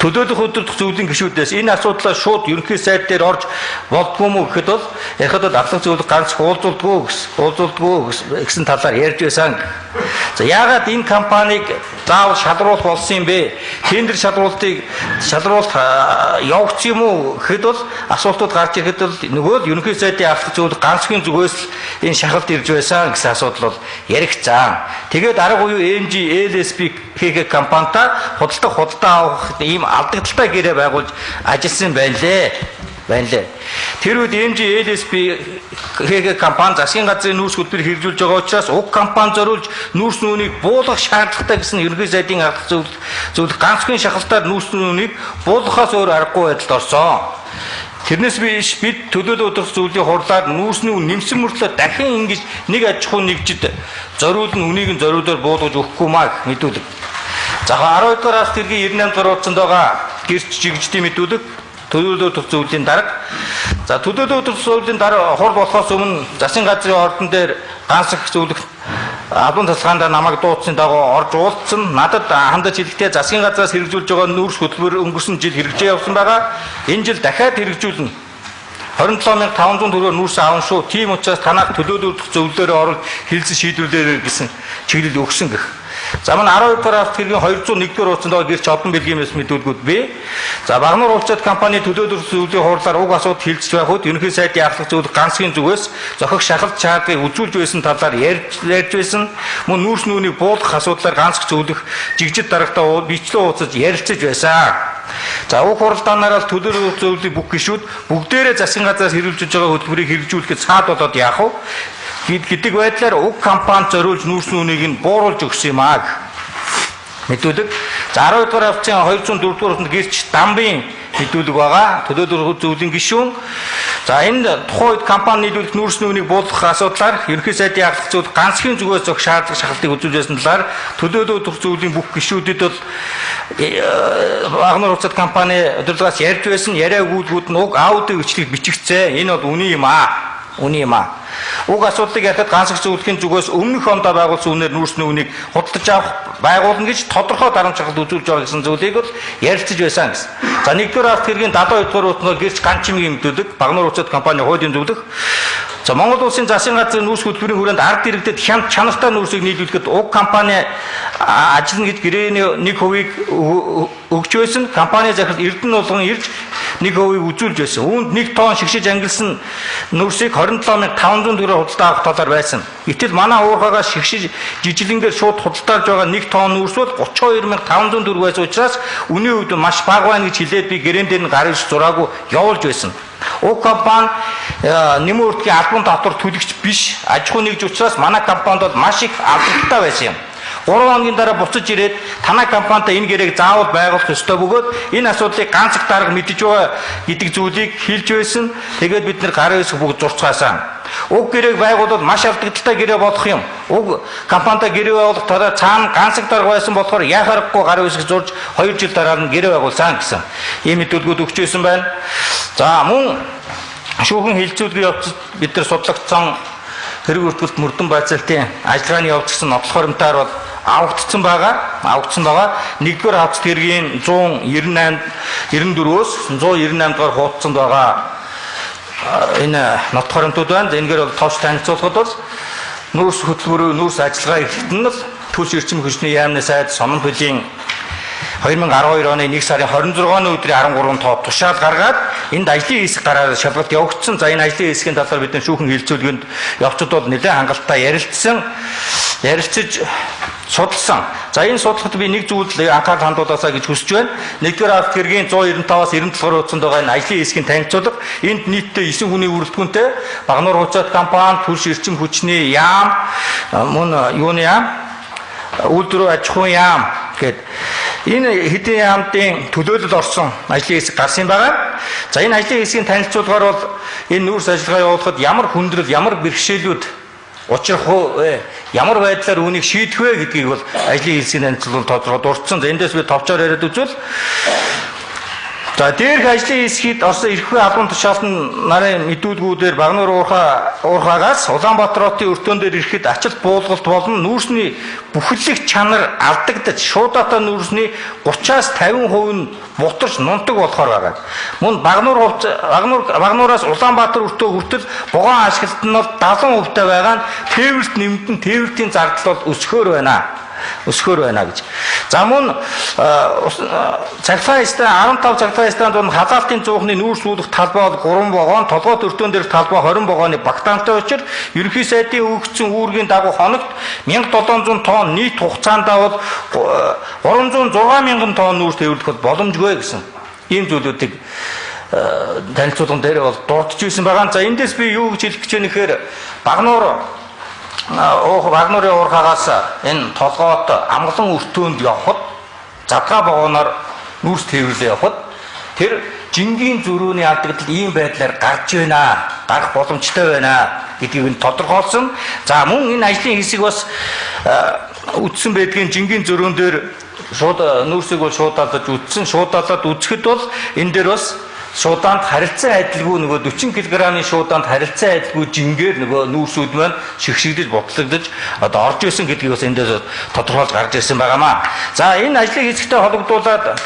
Төлөөлөх удирдах зөвлөлийн гишүүдээс энэ асуудлаа шууд ерөнхий сайд дээр орж болдгоо мүү гэхэд бол ярихад бол ахлах зөвлөх ганц уулзуулдгүү гэсэн талаар ярьж байсан. За, яагаад энэ компанийг заавал шалруулах болсон юм бэ? Тендер шалруулалт явагдсан юм уу гэхэд бол асуултууд гарч ирэхэд бол нөгөө л ерөнхий сайдын ахлах зөвлөх ганцхан зүгээс л энэ шахалт ирж байсан гэсэн асуудал бол яригдсан. Тэгээд арга буюу MGLSB ХХ компанитай худалдаа авах ийм алдагдaltaй гэрээ байгуулж ажилласан байна лээ. Тэр үед MGLSB ХХ компани засгийн газрын нүүрс хөтөлбөр хэрэгжүүлж байгаа учраас уг компани зориулж нүүрс нүүнийг буулгах шаардлагатай гэсэн ерөнхий сайдын ахлах зөвлөх ганцхан шахалтаар нүүрс нүүнийг буулгахаас өөр аргагүй байдалд орсон. Тэрнээс биш бид төлөөлөл удирдах зөвлөлийн хурлаар нүүрсний үн нэмсэн мөртлөө дахин ингэж нэг аж ахуйн нэгжид зориулна үнийг нь зориулаар буулгаж өгөхгүй маа гэх мэдүүлэг. За 12 дугаар авт хэргийн 98 дугаар хуудсанд байгаа гэрч жигждийн мэдүүлэг төлөөлөл төр зөвлөлийн дарга. За төлөөлөл төр зөвлөлийн дарга хурл болохоос өмнө засгийн газрын ордон дээр ганц их зөвлөх албан тасалгаанд намайг дуудсаны дагуу орж уулзсан. Надад хандаж хэлэхдээ засгийн газраас хэрэгжүүлж байгаа нүүрс хөтөлбөр өнгөрсөн жил хэрэгжээ явсан байгаа. Энэ жил дахиад хэрэгжүүлнэ. 27500 төгрөгөөр нүүрс аавна шүү. Тийм учраас танах төлөөлөл зөвлөлөөр оруулж хилцэн шийдвэрлээрэй гэсэн чиглэл өгсөн гэх. За мөн 12 дугаар авт хэргийн 201 дугаар хуудсанд байгаа гэрч олон бэлгийн мэс мэдүүлгүүд бий. За Багнуур улцад компани төлөөлөл зөвлөлийн хурлаар уг асуудал хилцэж байх үед ерөнхий сайдын ахлах зөвлөх ганцгийн зүгээс зохих шахалт шаардлагыг үзүүлж байсан талаар ярьж байсан. Мөн нүүрс нүүнийг буулгах асуудлаар ганцх зөвлөх жигжид дарагтаа бичлэн ууцаж ярилцаж байсан. За уг хуралдаанаараа төлөөлөл зөвлөлийн бүх гишүүд бүгдээрээ засгийн газраас хэрэгжиж байгаа хөтөлбөрийг хэрэгжүүлэхэд цаад болоод яах вэ гэдэг байдлаар уг компани зориулж нүүрс нүунийг нь бууруулж өгсөн юм аа мэдүүлэг. За 12 дугаар авцын 204 дугаар хуудсанд гэрч дамбын мэдүүлэг байгаа. Төлөөлөл зөвлөлийн гишүүн. За энэ тухайн үед компани нийлүүлэх нүүрс нүүнийг буулгах асуудлаар ерөнхий сайдын ахлах зөвлөл ганцхийн зүгээс зөх шаардлага шахалтыг үзүүлж байсан талаар төлөөлөл зөвлөлийн бүх гишүүдэд бол Багнуур улсад компани удирдлагаас ярьж байсан. Яриа өгүүлбүүд нь уг аудио бичлэг бичигдсэн. Энэ бол үнэн юм аа. Үнэн юм аа. Уг асуудлыг ярихад ганцх зөвлөхийн зүгээс өмнөх ондоо байгуулсан үнээр нүүрс нүүнийг худалдаж авах байгуулна гэж тодорхой дарамт шахалт үзүүлж байгаа гэсэн зүйлийг бол ярилцаж байсан гэсэн. За 1-р авт хэргийн 72 дугаар хуудсанд гэрч ганчимгийн мэдүүлэг Багнуур улсад компани хуулийн зөвлөх. За Монгол улсын засгийн газрын нүүрс хөтөлбөрийн хүрээнд ард иргэдэд хямд чанартай нүүрсийг нийлүүлэхэд уг компани ажиллана гэж гэрээний 1%-ийг өгч байсан. Компани захирал Эрдэнэ улган ирж 1%-ийг үзүүлж байсан. Үүнд 1 тонн шигшиж ангилсан нүүрсийг 27500 төгрөгөөр худалдаа авах талаар байсан. Гэтэл манай уурхаагаас шигшиж жижиглэнгээр шууд худалдаалж байгаа 1 тонн нүүрс бол 32500 төгрөг байсан учраас үнийн хувьд маш бага байна гэж хэлээд би гэрээн дээр нь гар иш зураагүй явуулж байсан. Уг компани нэмэн үрдгийн албан татвар төлөгч биш, аж ахуй нэгж учраас манай компанид бол маш их алдагдaltaй байсан юм. 3 хоногийн дараа буцаж ирээд танай компанитай энэ гэрээг заавал байгуулах ёстой бөгөөд энэ асуудлыг ганц их дарга мэдэж байгаа гэдэг зүйлийг хэлж байсан. Тэгээд бид нэр гарын үсэг бүгд зурцгаасан. Уг гэрээг байгуулбал маш алдагдaltaй гэрээ болох юм. Уг компанитай гэрээ байгуулах дараа цаана ганц их дарга байсан болохоор яах аргагүй гарын үсэг зурж 2 жил дараа нь гэрээ байгуулсан гэсэн. Ийм мэдүүлгүүд өгч байсан байна. За мөн шүүхэн хилцүүлгийн явцад бид нар судлагдсан хэрэг өртгөлт мөрдөн байцаалтын ажиллагааны явц гэсэн нотлох хоримтаар бол авагдсан байгаа. Авагдсан байгаа. 1-р хавцт хэргийн 198 94-өөс 198 дугаар хуудсанд байгаа энэ нотлох хоримтууд байна. Энэгээр бол товч танилцуулахад бол нүүрс хөтөлбөрийн нүүрс ажиллагаа эрхтэн нь Түлш эрчим хүчний яамны сайд Сомон хөлийн 2012 оны 1 сарын 26-ны өдрийн 13 тоо тушаал гаргаад энд ажлын хэсэг гараад шалгалт явагдсан. За энэ ажлын хэсгийн талаар бид шүүхэн хилцүүлгэнд явцад бол нэлээд хангалттай ярилцаж судалсан. За энэ судлахад би нэг зүйлд анхаарал хандуулаасаа гэж хүсэж байна. 1-р авт хэргийн 195-аас 97 дугаар хуудсанд байгаа энэ ажлын хэсгийн танилцуулга. Энд нийтдээ 9 хүний бүрэлдэхүүнтэй Багнуур хуцаат компани, Түлш эрчим хүчний яам, мөн юуны яам, үйлдвэр аж ахуйн яам гээд энэ хэдийн яамдын төлөөлөл орсон ажлын хэсэг гарсан байгаа. За энэ ажлын хэсгийн танилцуулгаар бол энэ нүүрс ажиллагаа явуулахад ямар хүндрэл, ямар бэрхшээлүүд учрах вэ? Ямар байдлаар үүнийг шийдэх вэ гэдгийг бол ажлын хэсгийн танилцуулганд тодорхой дурдсан. За эндээс би товчоор яриад үзвэл за дээрх ажлын хэсгийг орсон эрхвээ албан тушаалтан нарын мэдүүлгүүдээр Багнуур уурхаагаас Улаанбаатар хотын өртөөн дээр ирэхэд ачилт буулгалт болон нүүрсний бүхэлдэх чанар алдагдаж шуудатай нүүрсний 30-аас 50% нь бутарч нунтаг болохоор байгаа. Мөн Багнуураас Улаанбаатар өртөө хүртэл вагон ашиглалт нь бол 70% таа байгаа нь тээвэрт нэмэгдэн тээвртийн зардал бол өсөхөөр байна. Өсөхөөр байна гэж. За мөн цахилгаан станц 15 цахилгаан станц бол халаалтын зуухны нүүрс үүлэх талбай бол 3 вагон, толгой өртөөн дээр талбай 20 вагоны багтаамтай учир ерөнхий сайдын өгсөн үүргийн дагуу хоногт 1700 тонн нийт хугацаанд бол 306 мянган тонн нүүрс тээвэрлэх боломжгүй гэсэн ийм зүйлүүдийг танилцуулган дээр бол дурдж ирсэн байгаа. За эндээс би юу гэж хэлэх гэж байна гэхээр Багнуурын уурхаагаас энэ толгойд амгалан өртөөнд явхад задгаа вагоноор нүүрс тээвэрлээ явхад тэр жингийн зөрүүний алдагдал ийм байдлаар гарч байна, гарах боломжтой байна гэдгийг нь тодорхойлсон. За мөн энэ ажлын хэсэг бас үтсэн байдгийн жингийн зөрүүн дээр шууд нүүрсийг бол шуудаалж үтсэн. Шуудаалаад үзэхэд бол энэ дээр бас шуудаанд харилцан адилгүй нөгөө 40 кг-ны шуудаанд харилцан адилгүй жингээр нөгөө нүүрсүүд маань шигшигдэж бутлагдаж одоо орж исэн гэдгийг бас эндээс тодорхойлж гарч ирсэн байгаамаа. За энэ ажлын хэсэгтэй холбогдуулаад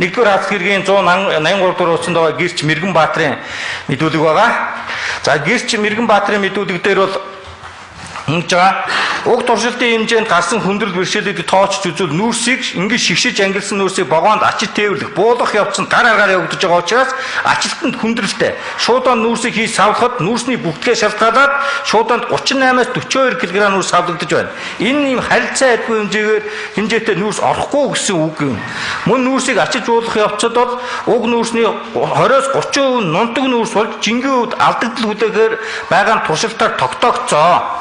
1-р хавцал хэргийн 183 дугаар хуудсанд байгаа гэрч Мэргэн Баатрын мэдүүлэг байгаа. За гэрч Мэргэн Баатрын мэдүүлэг дээр бол ингэж байгаа. Уг туршилтын хэмжээнд гарсан хүндрэл бэрхшээлүүдийг тоочж үзвэл нүүрсийг ингэж шигшиж ангилсан нүүрсийг вагонд ачиж тээвэрлэх, буулгах явц нь гар аргаар явагдаж байгаа учраас ачлалтанд хүндрэлтэй. Шуудаан нүүрсийг хийж савлахад нүүрсний бүртгээ шалтгаалаад шуудаанд 38-аас 42 кг нүүрс савлагдаж байна. Энэ ийм харилцан адилгүй хэмжээгээр хэмжээтэй нүүрс орохгүй гэсэн үг юм. Мөн нүүрсийг ачиж буулгах явцад бол уг нүүрсний 20-оос 30% нь нунтаг нүүрс болж жингийн хувьд алдагдал хүлээхээр байгаа нь туршилтаар тогтоогдсон.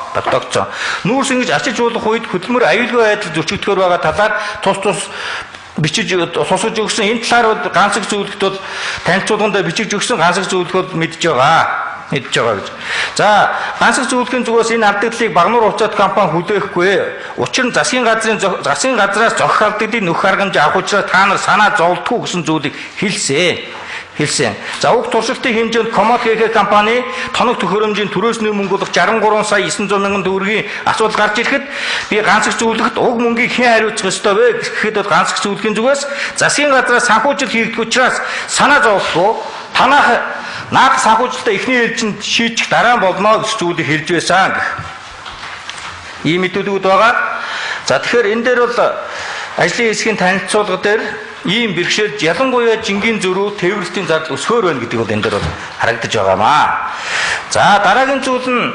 Нүүрс ингэж ачиж буулгах үед хөдөлмөр аюулгүй байдал зөрчигдөхөөр байгаа талаар тус тус бичиж тусгаж өгсөн. Энэ талаар бол ганцаг зөвлөгт бол танилцуулгандаа бичиж өгсөн, ганцаг зөвлөх бол мэдж байгаа. Мэдж байгаа гэж. За ганцаг зөвлөхийн зүгээс энэ алдагдлыг Багнуур хувьцаат компани хүлээхгүй. Учир нь засгийн газраас зохих алдагдлыг нөхөх арга хэмжээ авах учраас та нар санаа зовлтгүй гэсэн зүйлийг хэлсэн. За уг туршилтын хэмжээнд Комод ГХ компани тоног төхөөрөмжийн түрээсний мөнгө болох 63 сая 900 мянган төгрөгийн асуудал гарч ирэхэд би ганцаг зөвлөхөд уг мөнгийг хэн хариуцах ёстой вэ гэхэд бол ганцаг зөвлөхийн зүгээс засгийн газраас санхүүжил хийгдэх учраас санаа зовлтгүй танах наах санхүүжилтээ эхний ээлжинд шийдэх дараа нь болно гэж зүйлийг хэлж байсан гэх. Ийм мэдүүлгүүд байгаа. За тэгэхээр энэ дээр бол ажлын хэсгийн танилцуулга дээр ийм бэрхшээл ялангуяа жингийн зөрүү тээвэрлэлтийн зардал өсгөөр байна гэдэг бол энэ дээр бол харагдаж байгаамаа. За дараагийн зүйл нь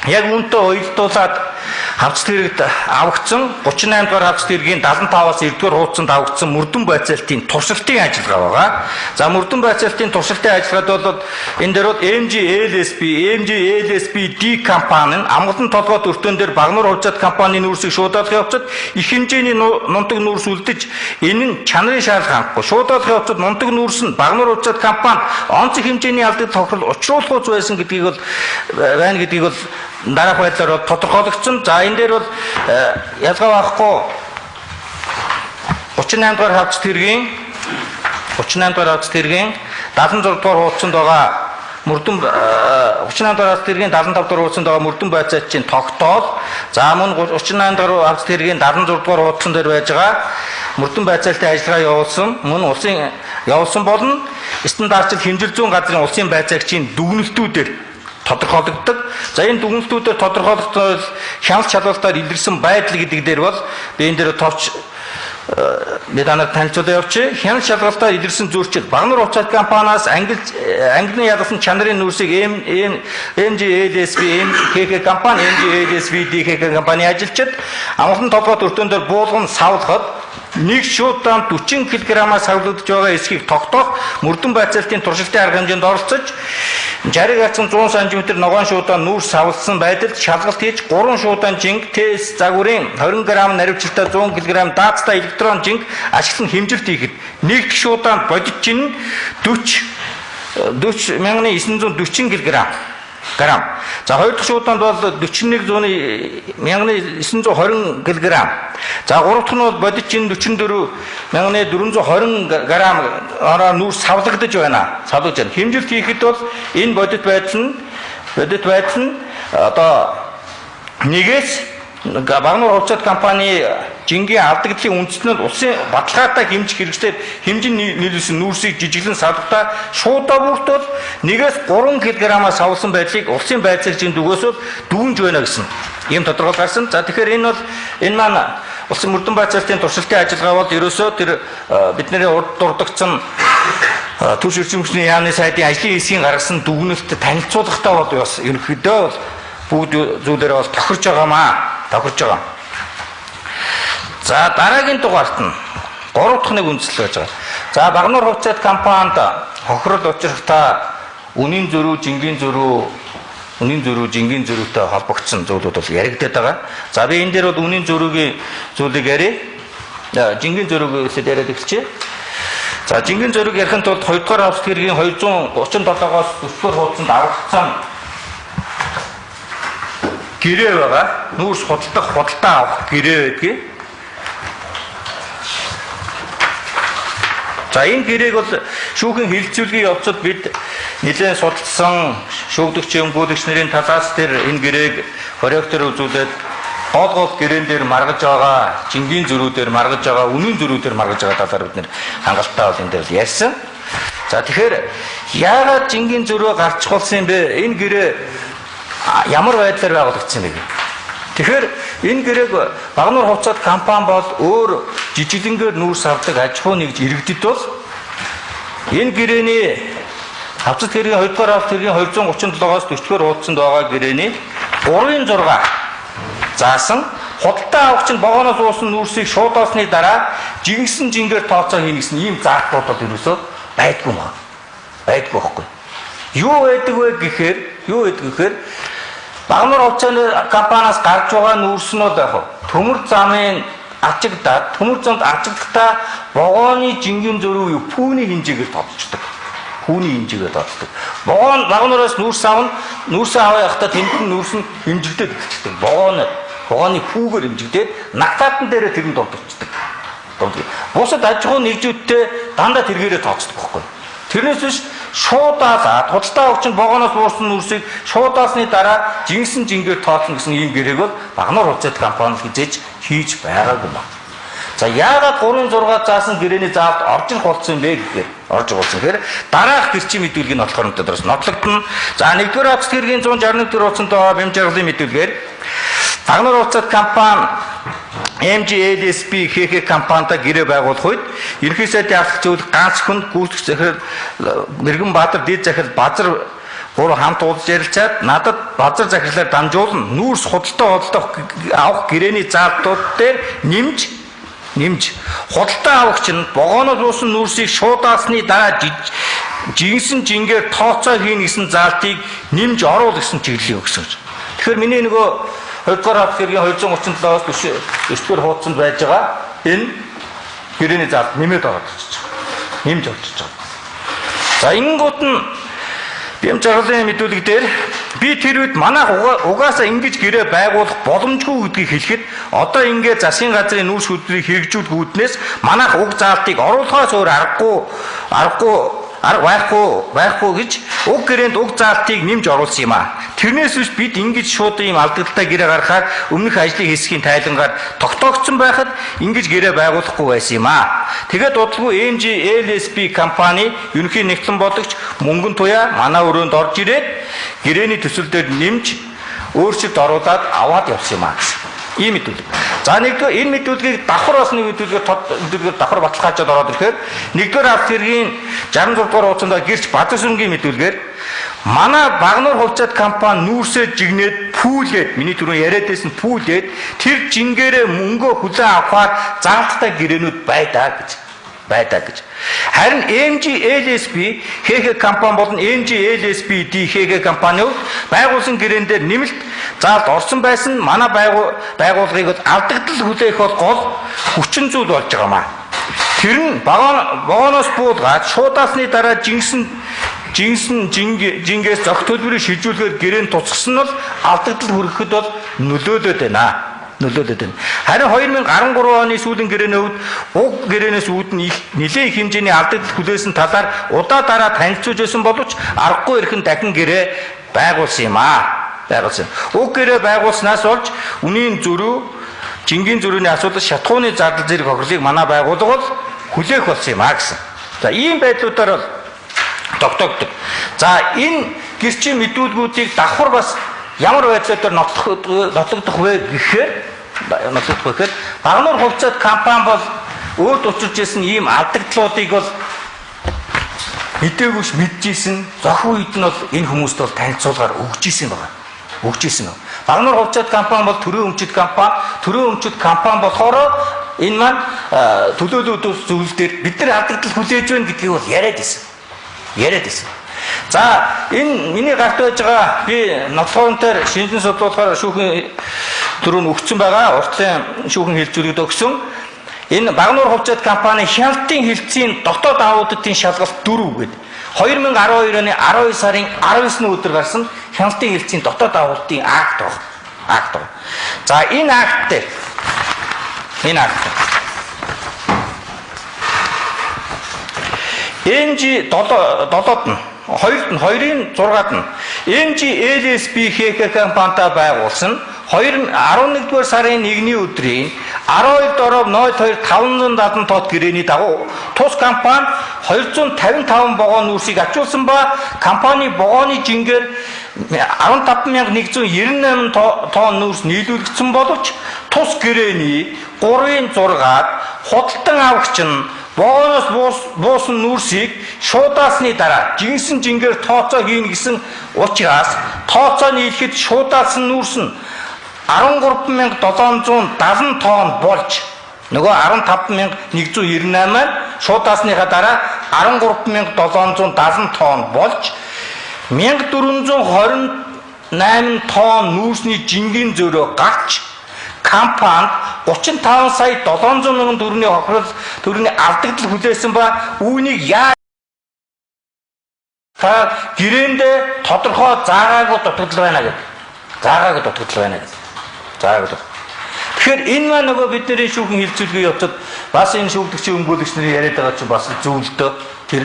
яг үүнтэй уялдуулаад хавцал хэрэгт авагдсан 38 дугаар хавцал хэргийн 75-аас 90 дугаар хуудсанд авагдсан мөрдөн байцаалтын туршилтын ажиллагаа байгаа. За мөрдөн байцаалтын туршилтын ажиллагаад бол энэ дээр бол MGLSB, MGLSB D компани нь амгалан толгойд өртөөн дээр Багнуур хувьцаат компанийн нүүрсийг шуудаалах явцад их хэмжээний нунтаг нүүрс үлдэж энэ нь чанарын шаардлага хангахгүй. Шуудаалах явцад нунтаг нүүрс нь Багнуур хувьцаат компанид онцгой хэмжээний алдагдал тохирол учруулах байсан гэдгийг бол байна гэдгийг бол дараах байдлаар тодорхойлогдсон. За энэ дээр бол ялгаа байхгүй 38 дугаар хавцал хэргийн 38 дугаар хавцал хэргийн 76 дугаар хуудсанд байгаа мөрдөн 38 дугаар хавцал хэргийн 75 дугаар хуудсанд байгаа мөрдөн байцаачийн тогтоол. За мөн 38 дугаар хавцал хэргийн 76 дугаар хуудсан дээр байж байгаа мөрдөн байцаалтын ажиллагаа явуулсан мөн улсын явуулсан болно стандартчил хэмжил зүйн газрын улсын байцаагчийн дүгнэлтүүдээр тодорхойлогддог. За энэ дүгнэлтүүдээр тодорхойлогдсон хяналт шалгалтаар илэрсэн байдал гэдэг дээр бол би энэ дээр товч би танаар танилцуулаа явуулчих. Хяналт шалгалтаар илэрсэн зөрчил Багнуур хувьцаат компаниас англи ялгасан чанарын нүүрсийг MGLSB, MKK компани, MGLSB, DKK компани ажилчид амгалан толгойд өртөөн дээр буулган савлахад нэг шуудаан 40 кг-аас савлагдж байгаа эсхийг тогтоох мөрдөн байцаалтын туршилтын арга хэмжээнд оролцож 60 гацсан 100 см ногоон шуудаан нүүрс савлсан байдалд шалгалт хийж 3 шуудаан жинг ТС загварын 20 г наривчлалтай 100 кг даацтай электрон жинг ашиглан хэмжилт хийхэд нэг дэх шуудаанд бодит жин 40,940 кг грамм. За хоёр дахь шуудаанд бол 41,920 кг. За гурав дахь нь бол бодит жин 44,420 грамм ороо нүүрс савлагдаж байна. Савлагдаж байна. Хэмжилт хийхэд бол энэ бодит байдал нь одоо нэгээс Багнуур хувьцаат компани жингийн алдагдлын үндснээр улсын баталгаатай хэмжих хэрэгслээр хэмжин нийлүүлсэн нүүрсийг жижиглэн савлахдаа шуудаа бүрт бол 1-ээс 3 кг-аас савлсан байдлыг улсын байцаагчийн зүгээс бол дүгнж байна гэсэн ийм тодорхойл гарсан. За тэгэхээр энэ бол энэ маань улсын мөрдөн байцаалтын туршилтын ажиллагаа бол ерөөсөө тэр бидний урд дурдгдсан Түвш эрчим хүчний яамны сайдын ажлын хэсгийн гаргасан дүгнэлт танилцуулгатай бол бас ерөнхийдөө бол бүгд зүйлээрээ бол тохирч байгаамаа. Тохирч байгаа. За дараагийн дугаарт нь 3 дахь нэг үндслэл байж байгаа. За Багнуур хувьцаат компанид хохирол учрахтаа үнийн зөрүү, жингийн зөрүү, зөрүүтэй холбогдсон зүйлүүд бол яригдаад байгаа. За би энэ дээр бол үнийн зөрүүгийн зүйлийг ярив. Жингийн зөрүүг эхлээд яриад эхэлчихье. За жингийн зөрүүг ярихын тулд 2 дугаар хавцал хэргийн 237-оос 4 дугаар хуудсанд авагдсан гэрээ байгаа. Нүүрс худалдах, худалдаа авах гэрээ байдгийг. За энэ гэрээг бол шүүхийн хилцүүлгийн явцад бид нэлээд судалсан шүүгдэгч өмгөөлөгч нарын талаас тэр энэ гэрээг корректор үзүүлээд гол гол гэрээн дээр маргаж байгаа, жингийн зөрүү дээр маргаж байгаа, үнэн зөрүү дээр маргаж байгаа талаар бид нэр хангалттай бол энэ дээр ярьсан. За тэгэхээр яагаад жингийн зөрүү гарчих болсон юм бэ? Энэ гэрээ ямар байдлаар байгуулагдсан бэ? Тэгэхээр энэ гэрээг Багануур хувьцаат компани бол өөр жижиглэнгээр нүүрс авдаг аж ахуй нэгж иргэдэд бол энэ гэрээний хавцат хэргийн 2 дугаар авалт хэргийн 237-оос 40 дугаар хуудсанд байгаа гэрээний 3-ын 6 заасан худалдаа авагч нь вагоноос уусан нүүрсийг шууд олсны дараа жинсэн жингээр тооцоо хийнэ гэсэн ийм заалтууд бол ерөөсөө байдгүй юм байна. Байдгүй байхгүй. Юу байдаг вэ гэхээр Багануур хувьцааны компаниас гарч байгаа нүүрс нь бол яг төмөр замын ачигдаад төмөр замд ачигдахдаа вагоны жингийн зөрүү пүүний хэмжээгээр тооцдог. Пүүний хэмжээгээр тооцдог. Вагон Багануураас нүүрс авна, нүүрсээ аваа явахдаа тэнд нь нүүрс нь хэмжигдээд эхэлчихдэг. Вагоны пүүгээр хэмжигдээд нагтаатан дээрээ тэр нь дурдчихдаг. Бусад аж ахуйн нэгжүүдтэй дандаа тэргээрээ тооцдог байхгүй. Тэрнээс биш шуудаалаад худалдаа авагч нь вагоноос буурсан нүүрсийг шуудаалсны дараа жинсэн жингээр тооцно гэсэн ийм гэрээг бол Багануур хувьцаат компани хизээж хийж байгаагүй байна. За яагаад 3-6 заасан гэрээний заалт орж ирэх болсон юм бэ гэхээр орж болсон. Тэгэхээр дараах гэрчийн мэдүүлгийг нь болохоор өнөөдрөөс нотлогдно. За 1-р хавцат хэргийн 161 дэх хуудсанд байгаа бэм жаргалын мэдүүлгээр Багануур хувьцаат компани MGLSP ХХ компанитай гэрээ байгуулах үед ерөнхий сайдын архив зөвлөх ганц хүн гүйцэтгэх захирал Мэргэн Баатар дээд захирал Базар гурав хамт уулзаж ярилцаад надад Базар захирлаар дамжуулан нүүрс худалдаа авах гэрээний заалтууд дээр нэмж худалдаа авагч нь вагоноос уусан нүүрсийг шуудаасны дараа жинсэн жингээр тооцоо хийнэ гэсэн заалтыг нэмж оруул гэсэн чиглэлийг өгсөн. Тэгэхээр миний нөгөө 2 дугаар хавцат хэргийн 237-оос 40 дугаар хуудсанд байж байгаа энэ гэрээний заалт нэмээд ороод ирчихэж байгаа. Нэмж орчихж байгаа. За ингэнгүүт нь бэм жаргалын мэдүүлэг дээр би тэр үед манайх угаасаа ингэж гэрээ байгуулах боломжгүй гэдгийг хэлэхэд одоо ингээ засгийн газрын нүүрс хөдөлмөрийг хэрэгжүүлэх үүднээс манайх уг заалтыг оруулахаас өөр аргагүй арга байхгүй гэж уг гэрээнд уг заалтыг нэмж оруулсан юм аа. Тэрнээс биш бид ингэж шууд ийм алдагдaltaй гэрээ гаргахаар өмнөх ажлын хэсгийн тайлангаар тогтоогдсон байхад ингэж гэрээ байгуулахгүй байсан юм аа. Тэгээд удалгүй MGLSP компани ерөнхий нэгтлэн бодогч Мөнгөн Туяа манай өрөөнд орж ирээд гэрээний төсөл дээр нэмж өөрчлөлт оруулаад аваад явсан юм аа гэсэн. Ийм мэдүүлэг. За нэгдүгээр энэ мэдүүлгийг давхар бас нэг мэдүүлгээр давхар баталгаажаад ороод ирэхээр нэгдүгээр авт хэргийн 66 дугаар хуудсанд гэрч Бадар сүнгийн мэдүүлгээр манай Багануур хувьцаат компани нүүрсээ жигнээд пүүлээд миний түрүүн яриад байсан пүүлээд тэр жингээрээ мөнгөө хүлээн авахаар заалттай гэрээнүүд байдаа гэж. Харин MGLSP ХХ компани болон MGLSP-D ХХ компани хувьд байгуулсан гэрээн дээр нэмэлт заалт орсон байсан манай байгууллагыг бол алдагдал хүлээх бол гол хүчин зүйл болж байгаа маа. Тэр нь вагоноос буулгаад шуудаасны дараа жинсэн жингээс зохи төлбөрийг шилжүүлэхээр гэрээн туцгсан нь бол алдагдал хүрэхэд бол нөлөөлөд байна. Харин 2013 оны сүүлийн гэрээний хувьд уг гэрээнээс үүдэн их нэлээд их хэмжээний алдагдал хүлээсэн талаар удаа дараа танилцуулж байсан боловч аргагүй эрхэн дахин гэрээ байгуулсан юм аа. Уг гэрээ байгуулснаас болж үнийн зөрүү, жингийн зөрүүний асуудал, шатхууны зардал зэрэг хохирлыг манай байгууллага бол хүлээх болсон юм аа гэсэн. За ийм байдлуудаар бол тогтоогддог. За энэ гэрчийн мэдүүлгүүдийг давхар бас ямар байдлаар нотлогдох вэ гэхээр Багануур хувьцаат компани бол өөрт учирч ирсэн ийм алдагдлуудыг бол мдэггүйш мэдчихсэн. Зохион үед нь бол энэ хүмүүст бол танилцуулгаар өгч исэн байгаа. Багануур хувьцаат компани бол төрийн өмчит компани, төрийн өмчит компани болохоор энэ маань төлөөлөл зүйл дээр бид нар алдагдал хүлээж байна гэдгийг бол яриад байсан. За энэ миний гарт байж байгаа би нотлохоонтой шинжин судлуулахаар шүүхийн түрүүн өгсөн байгаа. Уртлын шүүхэн хилцүүлэгт өгсөн. Энэ Багануур хувьцаат компани хяналтын хилцээний дотоод аудитын шалгалт 4 гээд 2012 оны 12 сарын 19-ны өдөр гарсан хяналтын хилцээний дотоод аудитын акт баг. За энэ акт дээр MG 7-д нь 2-д нь 2-ын 6-д нь MG LSB ХХ компанитай байгуулсан 11-р сарын 1-ний өдрийн 12 доров 02 570 тот гэрээний дагуу тус компани 255 вогон нүүрсийг ачуулсан ба компани вогооны жингээр 15198 тонн нүүрс нийлүүлэгдсэн боловч тус гэрээний 3-ын 6-ад худалдан авагч нь вогоноос буусан нүүрсийг шуудаасны дараа жинсэн жингээр тооцоо хийнэ гэсэн учраас тооцоо нийлэхэд шуудаасан нүүрс нь 13770 тонн болж нөгөө 15198 маань шуудаасныхаа дараа 13770 тонн болж 1428 тонн нүүрсний жингийн зөрөө гарч компанид 35 сая 700 мянган төгрөгийн хохирол төгрөгийн алдагдал хүлээсэн ба үүнийг яа та гэрээндээ тодорхой заагаагүй дутагдал байна гэдэг. Заагаагүй дутагдал байна гэдэг. Заагаагүй. Тэгэхээр энэ маань нөгөө бидний шүүхэн хилцүүлгийн явцад бас энэ шүүгдэгчийн өмгөөлөгч нарын яриад байгаа чинь бас зөвлөлтөө тэр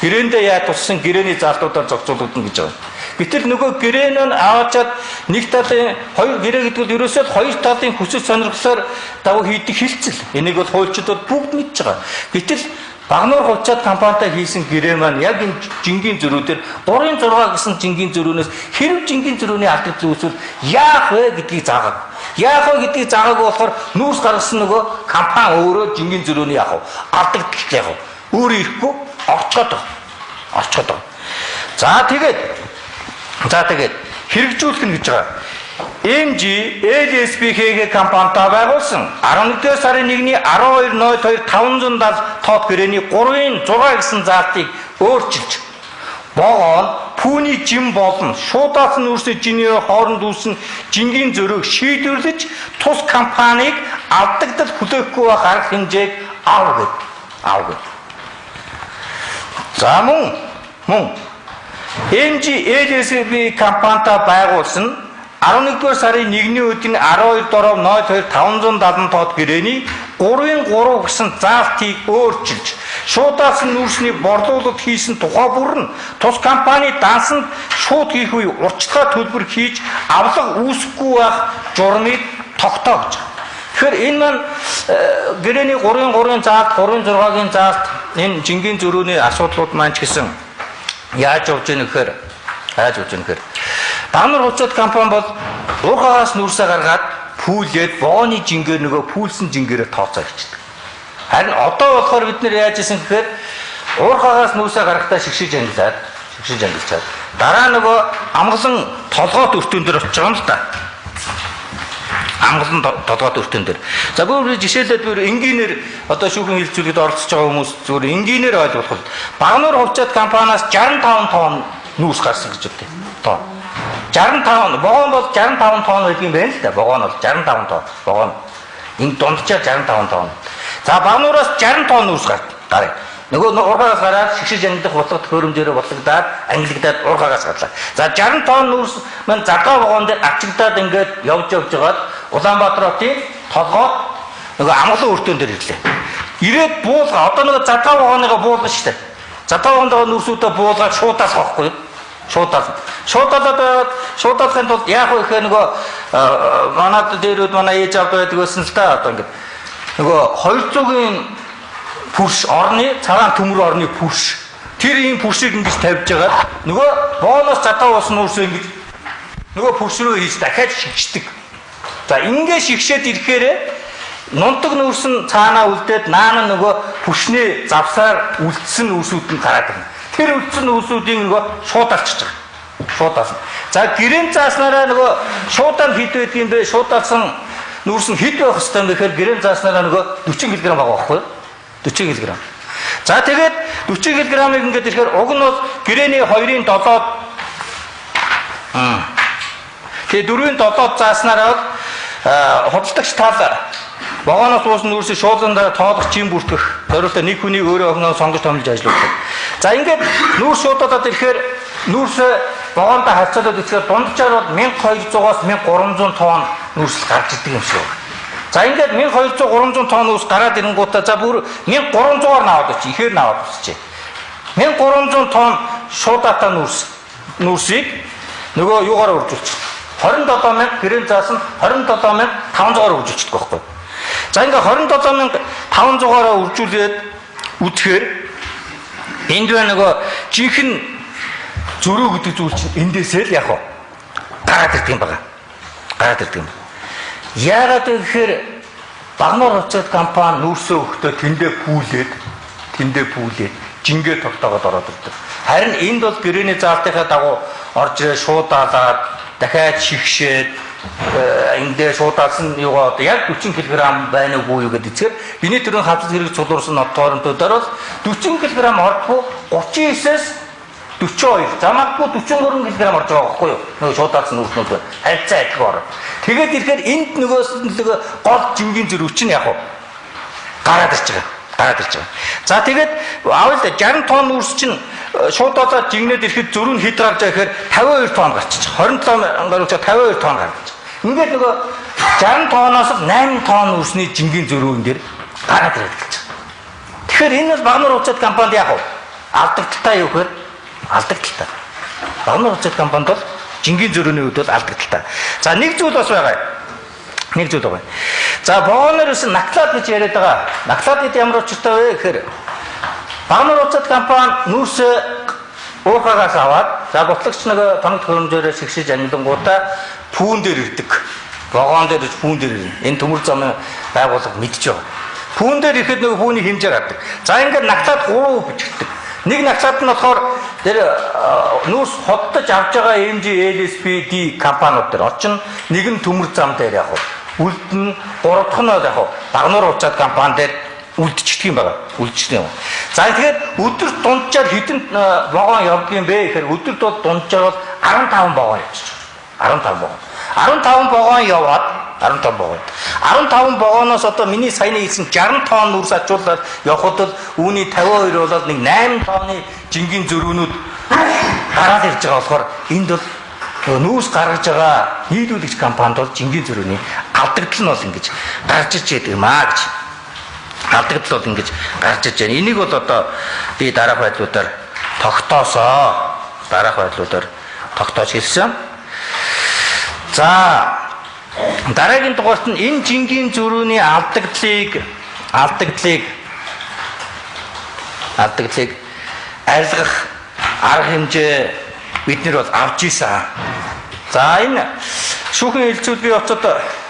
гэрээндээ яа туссан гэрээний заалтуудаар зохицуулагдана гэж байгаа. Гэтэл нөгөө гэрээ нь аваачаад нэг талын хоёр гэрээ гэдэг нь ерөөсөө хоёр талын хүсэл сонирхлоор дагуу хийдэг хилцэл. Энийг бол хуульчид бол бүгд мэдж байгаа. Гэтэл Багнуур хувьцаат компанитай хийсэн гэрээ маань яг энэ жингийн зөрүү дээр 3-ын 6 гэсэн жингийн зөрүүнээс хэрв жингийн зөрүүний алдагдал үүсвэл яах вэ гэдгийг заагааг. Яах вэ гэдгийг заагаагүй болохоор нүүрс гаргасан нөгөө компани өөрөө жингийн зөрүүний яах вэ? Алдагдал яах вэ? Өөрөө ирэхгүй орцгоод байгаа. Орцгоод байгаа. За тэгээд хэрэгжүүлэх нь гэж байгаа. MG LSB ХГ компанитай байгуулсан 11-р сарын 1-ний 12.02 570 тоод гэрээний 3-ын 6 гэсэн заалтыг өөрчилж вогоон пүүний жим болон шуудаасан нүүрсний жиний хооронд үүсэн жингийн зөрөөг шийдвэрлэж тус компанийг алдагдал хүлээхгүй байх арга хэмжээг ав гэд. Ав гэд. За мөн MG LSB компанитай байгуулсан 11-р сарын 1-ний өдрийн 12 доров 02 570 тоод гэрээний 3-ын 3 гэсэн заалтыг өөрчилж шуудаасан нүүрсний борлуулалт хийсэн тухай бүр нь тус компани дансанд шууд хийх үе уртчлага төлбөр хийж авлага үүсэхгүй байх журмыг тогтоо гэж. Тэгэхээр энэ маань гэрээний 3-ын 3-ын заалт, 3-ын 6-гийн заалт энэ жингийн зөрүүний асуудлууд маань ч гэсэн яаж явж гэнэ гэхээр Багнуур хувьцаат компани бол уурхаагаас нүүрсээ гаргаад пүүлээд вогооны жингээр нөгөө пүүлсэн жингээрээ тооцоо хийчихдэг. Харин одоо болохоор бид нэр яаж исэн гэхээр уурхаагаас нүүрсээ гаргахтаа шигшиж ангилчаад дараа нөгөө амгалан толгойд өртөн дээр очиж байгаа юм л да. Амгалан толгойд өртөн дээр. За бүр жишээлбэл бүр энгийнээр одоо шүүхэн хилцүүлгэд оролцож байгаа хүмүүс зүгээр энгийнээр ойлгох бол Багнуур хувьцаат компаниас 65 тонн нүүрс гарсан гэж үгтэй. Тонн. 65 вогоон бол 65 тонн байдаг юм байна л да. Вогоон бол 65 тонн. Вогоон. Инг дунджаар 65 тонн. За Багнуураас 60 тонн нүүрс гараа. Нөгөө уурхаагаас гараад шигшиж ангидах бодлого төхөөрөмжөөрөө бодлогдаад ангилагдаад уурхаагаас гарлаа. За 60 тонн нүүрс маань задгаа вогоон дээр ачигдаад ингээд явж явж байгаад Улаанбаатар хотын толгойд нөгөө амгалан өртөөн дээр ирлээ. Ирээд буулга одоо нөгөө задгаа вогооныгоо буулгана шүү дээ. Задгаа вогоонд байгаа нүүрсүүдээ буулгаад шуудаалах байхгүй юу? Шуудаалаад байгаад шуудаалахын тулд яах вэ гэхээр нөгөө манад дээрүүд манай ээж авд байдаг байсан л та одоо ингээд нөгөө 200-ийн пүрш орны цагаан төмөр орны пүрш тэр ийм пүршийг ингэж тавьж байгаад нөгөө бооноос задаа уусан нүүрсээ ингэж нөгөө пүрш рүү хийж дахиад шигшдэг. За ингэ шигшээд ирэхээр нунтаг нүүрс нь цаанаа үлдээд наана нөгөө пүршний завсаар үлдсэн нүүрсүүд нь гараад ирнэ. Тэр үлдсэн нүүрсүүдийн нөгөө шуудаалчиж байгаа. Шуудаална. За гэрэн зааснараа нөгөө шуудаан хэд байдаг юм бэ? Шуудаалсан нүүрс нь хэд байх хэвээр юм бэ гэхээр гэрэн зааснараа нөгөө 40 кг байгаа байхгүй юу? 40 кг. За тэгээд 40 кг-ыг ингээд ирэхээр уг нь бол гэрээний 2-ын 7-д тэгээ 4-ийн 7-д зааснараа бол худалдагч тал вагоноос буусан нүүрсийг шуулан дараа тоолох жин бүртгэх зориултаа нэг хүнийг өөрөө охиноо сонгож томилж ажиллуулдаг. За ингээд нүүрс шуудаад ирэхээр нүүрс вагондоо харьцуулаад үзэхээр дунджаар бол 1200-аас 1300 тонн нүүрс гарч идэг юм шиг байна. За ингээд 1200 300 тонн нүүрс гараад ирэнгуутаа за бүр 1300-аар наваад очив. Ихээр наваад өсчээ. 1300 тонн шуудаатаа нүүрсийг нөгөө юугаар үржүүлчих. 27000 гэрээний заасан 27500-аар үржүүлчихдэг байхгүй. За ингээ 27500-аараа үржүүлээд үзэхээр энд байна нөгөө жинхэнэ зөрүү гэдэг зүйл чинь эндээсээ л яг гараад ирдэг юм байна. Гараад ирдэг юм. Яагаад вэ гэхээр Багнуур хувьцаат компани нүүрсээ өгөхдөө тэндээ пүүлээд жингээ тогтоогоод ороод ирдэг. Харин энд бол гэрээний заалтынхаа дагуу орж ирээ шуудаалаад дахиад шигшээд эндээ шуудаалсан юугаа одоо яг 40 кг байна уугүй юу гэдэг эцгээр миний төрийн хавцал хэрэг цуглуулсан нотоорнтуудаар бол 40 кг ордгүй 39-ээс 42, за магадгүй 43 кг орж байгаа байхгүй юу? Нөгөө шуудаалсан нүүрснүүд байна. Харилцаа адилхан ороо. Тэгээд ирэхээр энд нөгөөс нь гол жингийн зөрүү чинь яг гараад ирж байгаа. Гараад ирж байгаа. За тэгээд аавал 60 тонн нүүрс чинь шуудаалаад жигнээд ирэхэд зөрүү нь хэд гарч байгаа гэхээр 52 тонн гарчиж. 27 гаруй 52 тонн гарч. Ингээд нөгөө 60 тонноос 8 тонн нүүрсний жингийн зөрүү энэ дээр гараад ирээд гэж. Тэгэхээр энэ бол Багнуур хувьцаат компанид яг алдагдaltaй юу гэхээр алдагдaltaй. Багнуур хувьцаат компанид бол жингийн зөрүүний хувьд бол алдагдaltaй. За нэг зүйл бас байгаа. Нэг зүйл байгаа. За богоноор ерөөсөн наклаад гэж яриад байгаа. Наклаад гэдэг ямар учиртай вэ гэхээр Багнуур хувьцаат компани нүүрсээ уурхаагаас аваад за гутлагч нөгөө тоног төхөөрөмжөөрөө шигшиж амилангуудаа пүүн дээр ирдэг. Вагон дээр пүүн дээр ирнэ. Энэ төмөр замын байгууллага мэдж байгаа. Пүүн дээр ирэхэд нөгөө пүүний хэмжээ гардаг. За ингээд наклаад 3 бичигддэг. Нэг наклаад нь болохоор тэр нүүрс худалдаж авч байгаа MG, LSPD компаниуд дээр очин нэг нь төмөр зам дээр яг үлдэн, гурав дахь нь яг Багнуур хувьцаат компани дээр үлдчихдэг юм байна. Үлдчихдэг юм. За тэгэхээр өдөр дунджаар хэдэн вагон явдаг юм бэ гэхээр өдөрт бол дунджаар бол 15 вагон явчих. 15 вагон. 15 вагон яваад 15 вагон. 15 вагоноос одоо миний саяны хэлсэн 60 тонн нүүрс ачуулаад явхад бол үүний 52 болоод нэг 8 тонны жингийн зөрүүнүүд гараад ирж байгаа болохоор энд бол нүүрс гаргаж байгаа нийлүүлэгч компанид бол жингийн зөрүүний алдагдал нь бол ингэж гарч иж яадаг юм аа гэж. Алдагдал бол ингэж гарч иж байна. Энийг бол одоо би дараах байдлуудаар тогтоосоо. Дараах байдлуудаар тогтоож хэлсэн. За дараагийн дугаарт нь энэ жингийн зөрүүний алдагдлыг арилгах арга хэмжээ бид нэр бол авч ийсэн. За энэ шүүхэн хэлцүүлгийн явцад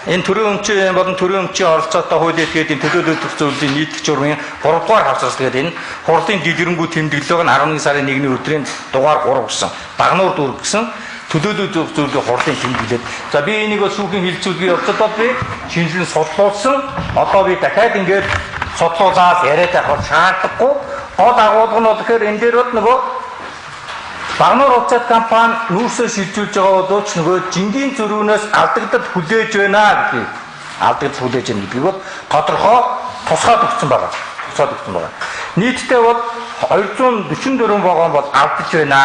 энэ төрийн өмчийн болон төрийн өмчийн оролцоотой хууль этгээд энэ төлөөлөх зүйлийн нийтлэг журмын 3 дугаар хавцас тэгээд энэ хурлын дэлгэрэнгүй тэмдэглэл нь 11 сарын 1-ний өдрийн дугаар 3 гэсэн Багнуур дүүрэг гэсэн төлөөлөх зүйлийн хурлын тэмдэглэл. За би энийг бол шүүхийн хэлцүүлгийн явцад бол би шинжилэн судлуулсан. Одоо би дахиад ингээд судлуулаад яриад байх шаардлагагүй. Гол агуулга нь бол тэгэхээр энэ дээр бол нөгөө Багнуур хувьцаат компани нүүрсээ шилжүүлж байгаа боловч нөгөө жингийн зөрүүнээс алдагдал хүлээж байна гэдгийг алдагдал хүлээж байна гэдгийг бол тодорхой тусгаад өгсөн байгаа. Тусгаад өгсөн байгаа. Нийтдээ бол 244 вагон бол алдаж байна.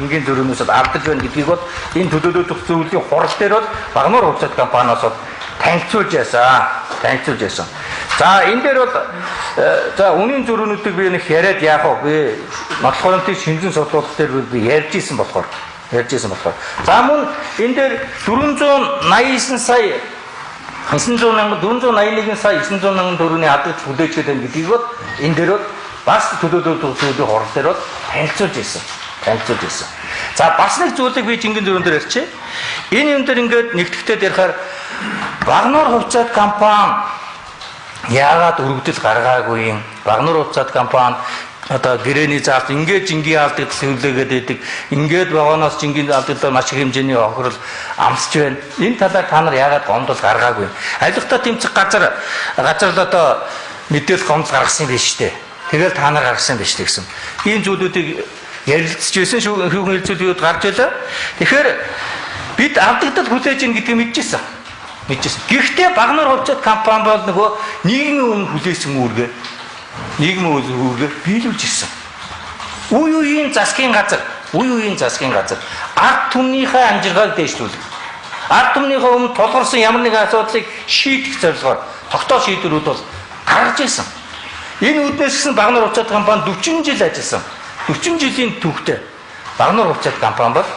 Жингийн зөрүүнээс бол алдаж байна гэдгийг бол энэ төлөөлөх зүйлийн хурал дээр бол Багнуур хувьцаат компаниас бол танилцуулж яасан. Танилцуулж яасан. За энэ дээр бол за үнийн зөрүүнүүдийг би нэг яриад яах вэ? Би нотлох хуримтыг шинжин судлуулах дээр би ярьж исэн болохоор. За мөн энэ дээр 489 сая 900 мянган 481 сая 900 мянган төгрөгийн алдагдал хүлээж байна гэдгийг бол энэ дээр бол бас төлөөлөх зүйлийн хурал дээр бол танилцуулж исэн. Танилцуулж исэн. За бас нэг зүйлийг би жингийн зөрүүн дээр ярьчих. Энэ юм дээр ингээд нэгтгэхдээ ярихаар Багнуур хувьцаат компани яагаад өргөдөл гаргаагүй юм? Багнуур хувьцаат компани одоо гэрээний заалт ингээд жингийн алдагдал хүлээгээд байдаг. Ингээд вагоноос жингийн алдагдлаар маш их хэмжээний хохирол амсч байна. Энэ талаар та нар яагаад гомдол гаргаагүй юм? Авилгатай тэмцэх газар л одоо мэдээлэл гомдол гаргасан юм биш үү? Тэгэл та нар гаргасан биш үү гэсэн. Ийм зүйлүүдийг ярилцж байсан шүүхэн хэлцүүлгүүд гарч байлаа. Тэгэхээр бид алдагдал хүлээж ийн гэдгийг мэдчихсэн. Гэхдээ Багнуур хувьцаат компани бол нөгөө нийгмийн өмнө хүлээсэн үүргээ нийгмийн үүргээ биелүүлж ирсэн. Үе үеийн засгийн газар, ард түмнийхээ амжиргааг дээшлүүлэх. Ард түмнийхээ өмнө тулгарсан ямар нэгэн асуудлыг шийдэх зорилгоор тогтоох шийдвэрүүд бол гаргаж ирсэн. Энэ үүднээс гэсэн Багнуур хувьцаат компани 40 жил ажилласан. 40 жилийн түүхтэй Багнуур хувьцаат компани бол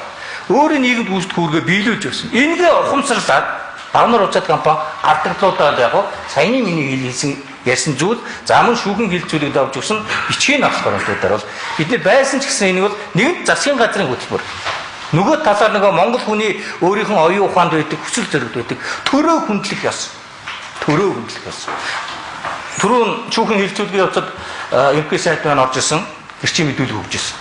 өөрийн нийгэмд гүйцэтгэх үүргээ биелүүлж явсан. Энэгээ ухамсарлаад Багнуур хувьцаат компани алдагдлуудаа яг саяны миний хэлсэн ярьсан зүйл, за мөн шүүхэн хилцүүлэгд авч өгсөн бичгийн нотлох баримтуудаар бол бидний байсан ч гэсэн энийг бол нэгэнт засгийн газрын хөтөлбөр. Нөгөө талаар нөгөө Монгол хүний өөрийнх нь оюун ухаанд байдаг, хүсэл зоригт байдаг төрөө хүндлэх ёс. Төрөө хүндлэх ёс. Түрүүн шүүхэн хилцүүлгийн явцад ерөнхий сайд маань орж ирсэн, эрчим мэдүүлэг өгч ирсэн.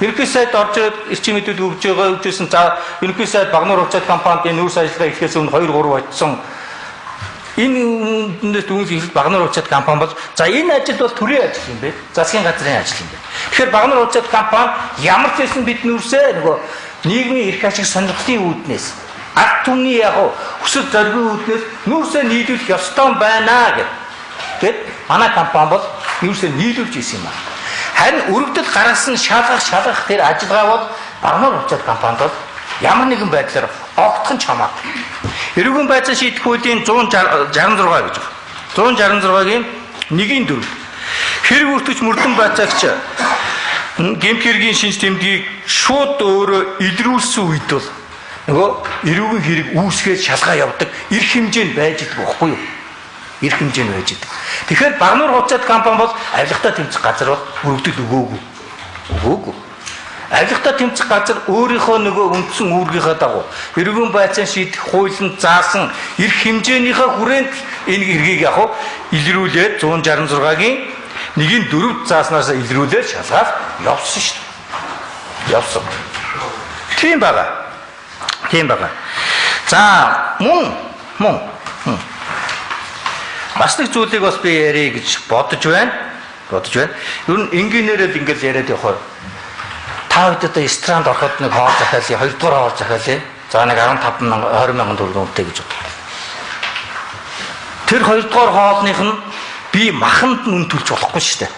Ерөнхий сайд орж ирээд эрчим мэдүүлэг өгж байгаа өгч ирсэн. За ерөнхий сайд Багнуур хувьцаат компанид энэ нүүрс ажиллагаа эхлэхээс өмнө 2 3 очсон. Энэ үүнээс дүнс эхлэл Багнуур хувьцаат компани бол за энэ ажил бол төрийн ажил юм бэ? Засгийн газрын ажил юм бэ? Тэгэхээр Багнуур хувьцаат компани ямар ч байсан бид нүүрсээ нөгөө нийгмийн эрх ашиг сонирхлын үүднээс ард түмний яг хүсэл зоригийн үүднээс нүүрсээ нийлүүлэх ёстой байна гэд. Тэгэд манай компани бол нүүрсээ нийлүүлж ирсэн юм байна. Харин өргөдөл гаргасан шалгах тэр ажиллагаа бол Багнуур хувьцаат компанид бол ямар нэгэн байдлаар огтхон ч хамаагүй. Эрүүгийн байцаан шийдэх хуулийн 166 гэж байна. 166-гийн 1-ийн 4. Хэрэг өртөгч мөрдөн байцаагч гэмт хэргийн шинж тэмдгийг шууд өөрөө илрүүлсэн үед бол нөгөө эрүүгийн хэрэг үүсгээд шалгаа явдаг эрх хэмжээнд байж идэг байхгүй юу? Эрх хэмжээнд байж идэг. Тэгэхээр Багнуур хувьцаат компани бол авилгатай тэмцэх газар бол өргөдөл өгөөгүй. Өгөөгүй. Авилгатай тэмцэх газар өөрийнхөө нөгөө үндсэн үүргийнхээ дагуу эрүүгийн байцаан шийдэх хуулинд заасан эрх хэмжээнийхээ хүрээнд энэ эргийг яг илрүүлээд 166-гийн 1-ийн 4 зааснаас илрүүлээд шалгаад явсан шүү дээ. Явсан. Тийм байгаа. Тийм байгаа. За мөн бас нэг зүйлийг бас би ярих гэж бодож байна. Ер нь энгийнээрээ л ингээл яриад явхаар та хэд одоо ресторанд ороход нэг хоол захиалъя, хоёрдугаар хоол захиалъя. За нэг 15 мянга 20 мянган төгрөг үнэтэй гэж бодлоо. Тэр хоёрдугаар хоолных нь би маханд нь үн төлж болохгүй шүү дээ.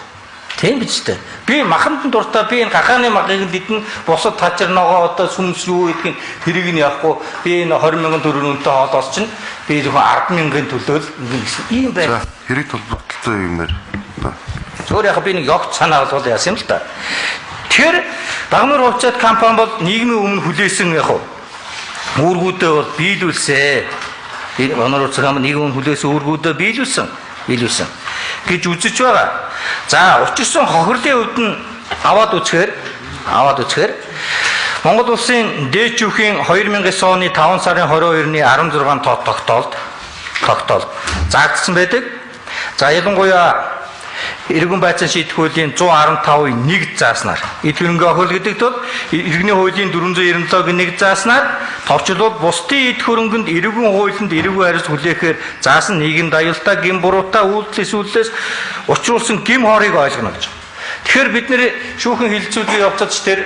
Тийм биз дээ. Би маханд нь дуртай, би энэ гахааны махыг нь дидэн бусад тажир ногоо одоо сүмс юу гэдгийг тэрийг нь яахгүй би энэ 20 мянган төгрөг үнэтэй хоол олчихно. Би зөвхөн 10 мянган төлөөл ингэн гэсэн ийм байна. За хэрэг холбогдолтой юмэр. Зөвхөн яг би нэг ёгт санаа бол яасан юм л та. Тэгэхээр Багнуур хувьцаат компани бол нийгмийн өмнө хүлээсэн яг үүргүүдээ бол биелүүлсэн. Багнуур хувьцаат компани нийгмийн өмнө хүлээсэн үүргүүдээ биелүүлсэн гэж үзэж байгаа. За учирсан хохирлын хувьд нь аваад үзэхээр Монгол улсын дээд шүүхийн 2009 оны 5 сарын 22-ны 16 тогтоолд заагдсан байдаг. За ялангуяа эргэн байцаан шийдэх хуулийн 115-ын 1 зааснаар эд хөрөнгө охирол гэдэг тул иргэний хуулийн 497-гийн 1 зааснаар товчлбол бусдын эд хөрөнгөнд эргэн хуулинд эргэн хариуц хүлээхээр заасан нийгэмд аюултай гэм буруутай үйлдэл эсвэл учруулсан гэм хорыг ойлгоно гэж. Тэгэхээр бид нэр шүүхэн хилцүүлгийн явцад ч тэр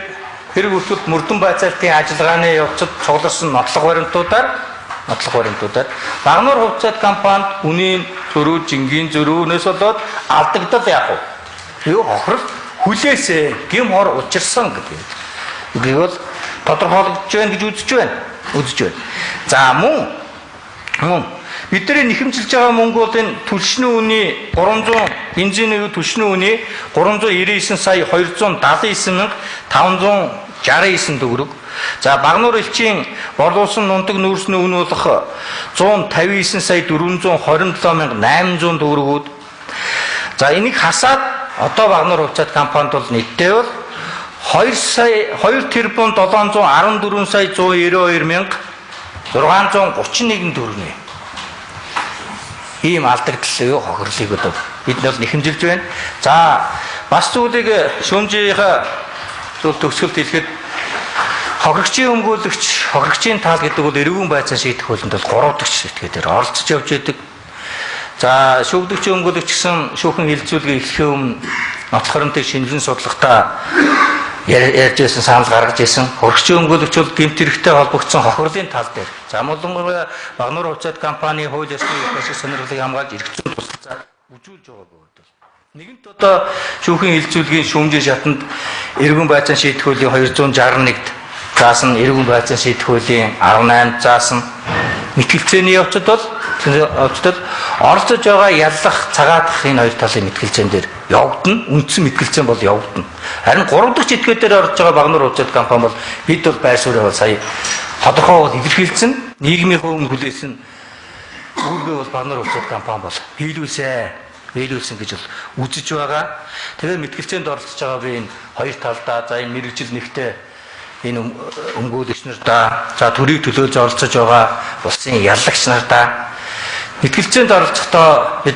хэрэг өртөлд мөрдөн байцаалтын ажиллагааны явцад цугларсан нотлох баримтуудаар Багнуур хувьцаат компанид үнийн зөрүү, жингийн зөрүүнээс болоод алдагдал яах вэ? Юу хохирол хүлээсэ гэм хор учирсан гэдэг. Үгийг бол тодорхойлогдож байна гэж үзэж байна. За мөн бидний нэхэмжилж байгаа мөнгө бол энэ түлшний үнийн 300 бензиний түлшний үнийн 399 сая 279 мянга 569 төгрөг. За Багнуур элчийн борлуулсан нунтаг нүүрсний үн болох 159 сая 427 мянга 800 төгрөгүүд. За энийг хасаад одоо Багнуур хувьцаат компанид бол нийтдээ бол 2 сая 2 тэрбум 714 сая 192 мянга 631 төгрөгийн ийм алдагдал хохирлыг одоо бид нар нэхэмжилж байна. За бас зүйлийг шүүмжийнхаа зүйл төгсгөлд хэлэхэд хохирогчийн өмгөөлөгч, хохирогчийн тал гэдэг бол эрүүгийн байцаан шийдэх хуулинд бол 3 дахь этгээдээр оролцож явж байдаг. За шүүгдэгчийн өмгөөлөгч гэсэн шүүхэн хилцүүлгээ эхлэхийн өмнө нотлох баримтыг шинжилэн судлахдаа ярьж байсан, санал гаргаж ирсэн. Хохирогчийн өмгөөлөгч бол гэмт хэрэгтэй холбогдсон хохирлын тал дээр. За мулангуяа Багнуур хувьцаат компани хууль ёсны эрх ашиг сонирхлыг хамгаалж эрх зүйн тусалцаа үзүүлж байгааг бод. Нэгэнт одоо шүүхийн хилцүүлгийн шүүмжийн шатанд эргэн байцаан шийдэх хуулийн 261-д заасан, эргэн байцаан шийдэх хуулийн 18 заасан. Мэтгэлцээний явцад бол оролцож байгаа яллах, цагаатах энэ хоёр талын мэтгэлцээн дээр явагдана. Үндсэн мэтгэлцээн бол явагдана. Харин гурав дахь этгээд дээр орж байгаа Багануур хувьцаат компани бол бид бол байр сууриа бол сая тодорхой бол илэрхийлсэн. Нийгмийн хувь хүлээсэн үүргээ бол Багануур хувьцаат компани бол биелүүлсэн гэж бол үзэж байгаа. Тэгээд мэтгэлцээнд оролцож байгаа би энэ хоёр талдаа, за энэ мэргэжил нэгтээ энэ өмгөөлөгч нартаа, за төрийг төлөөлж оролцож байгаа улсын яллагч нартаа мэтгэлцээнд оролцохдоо бид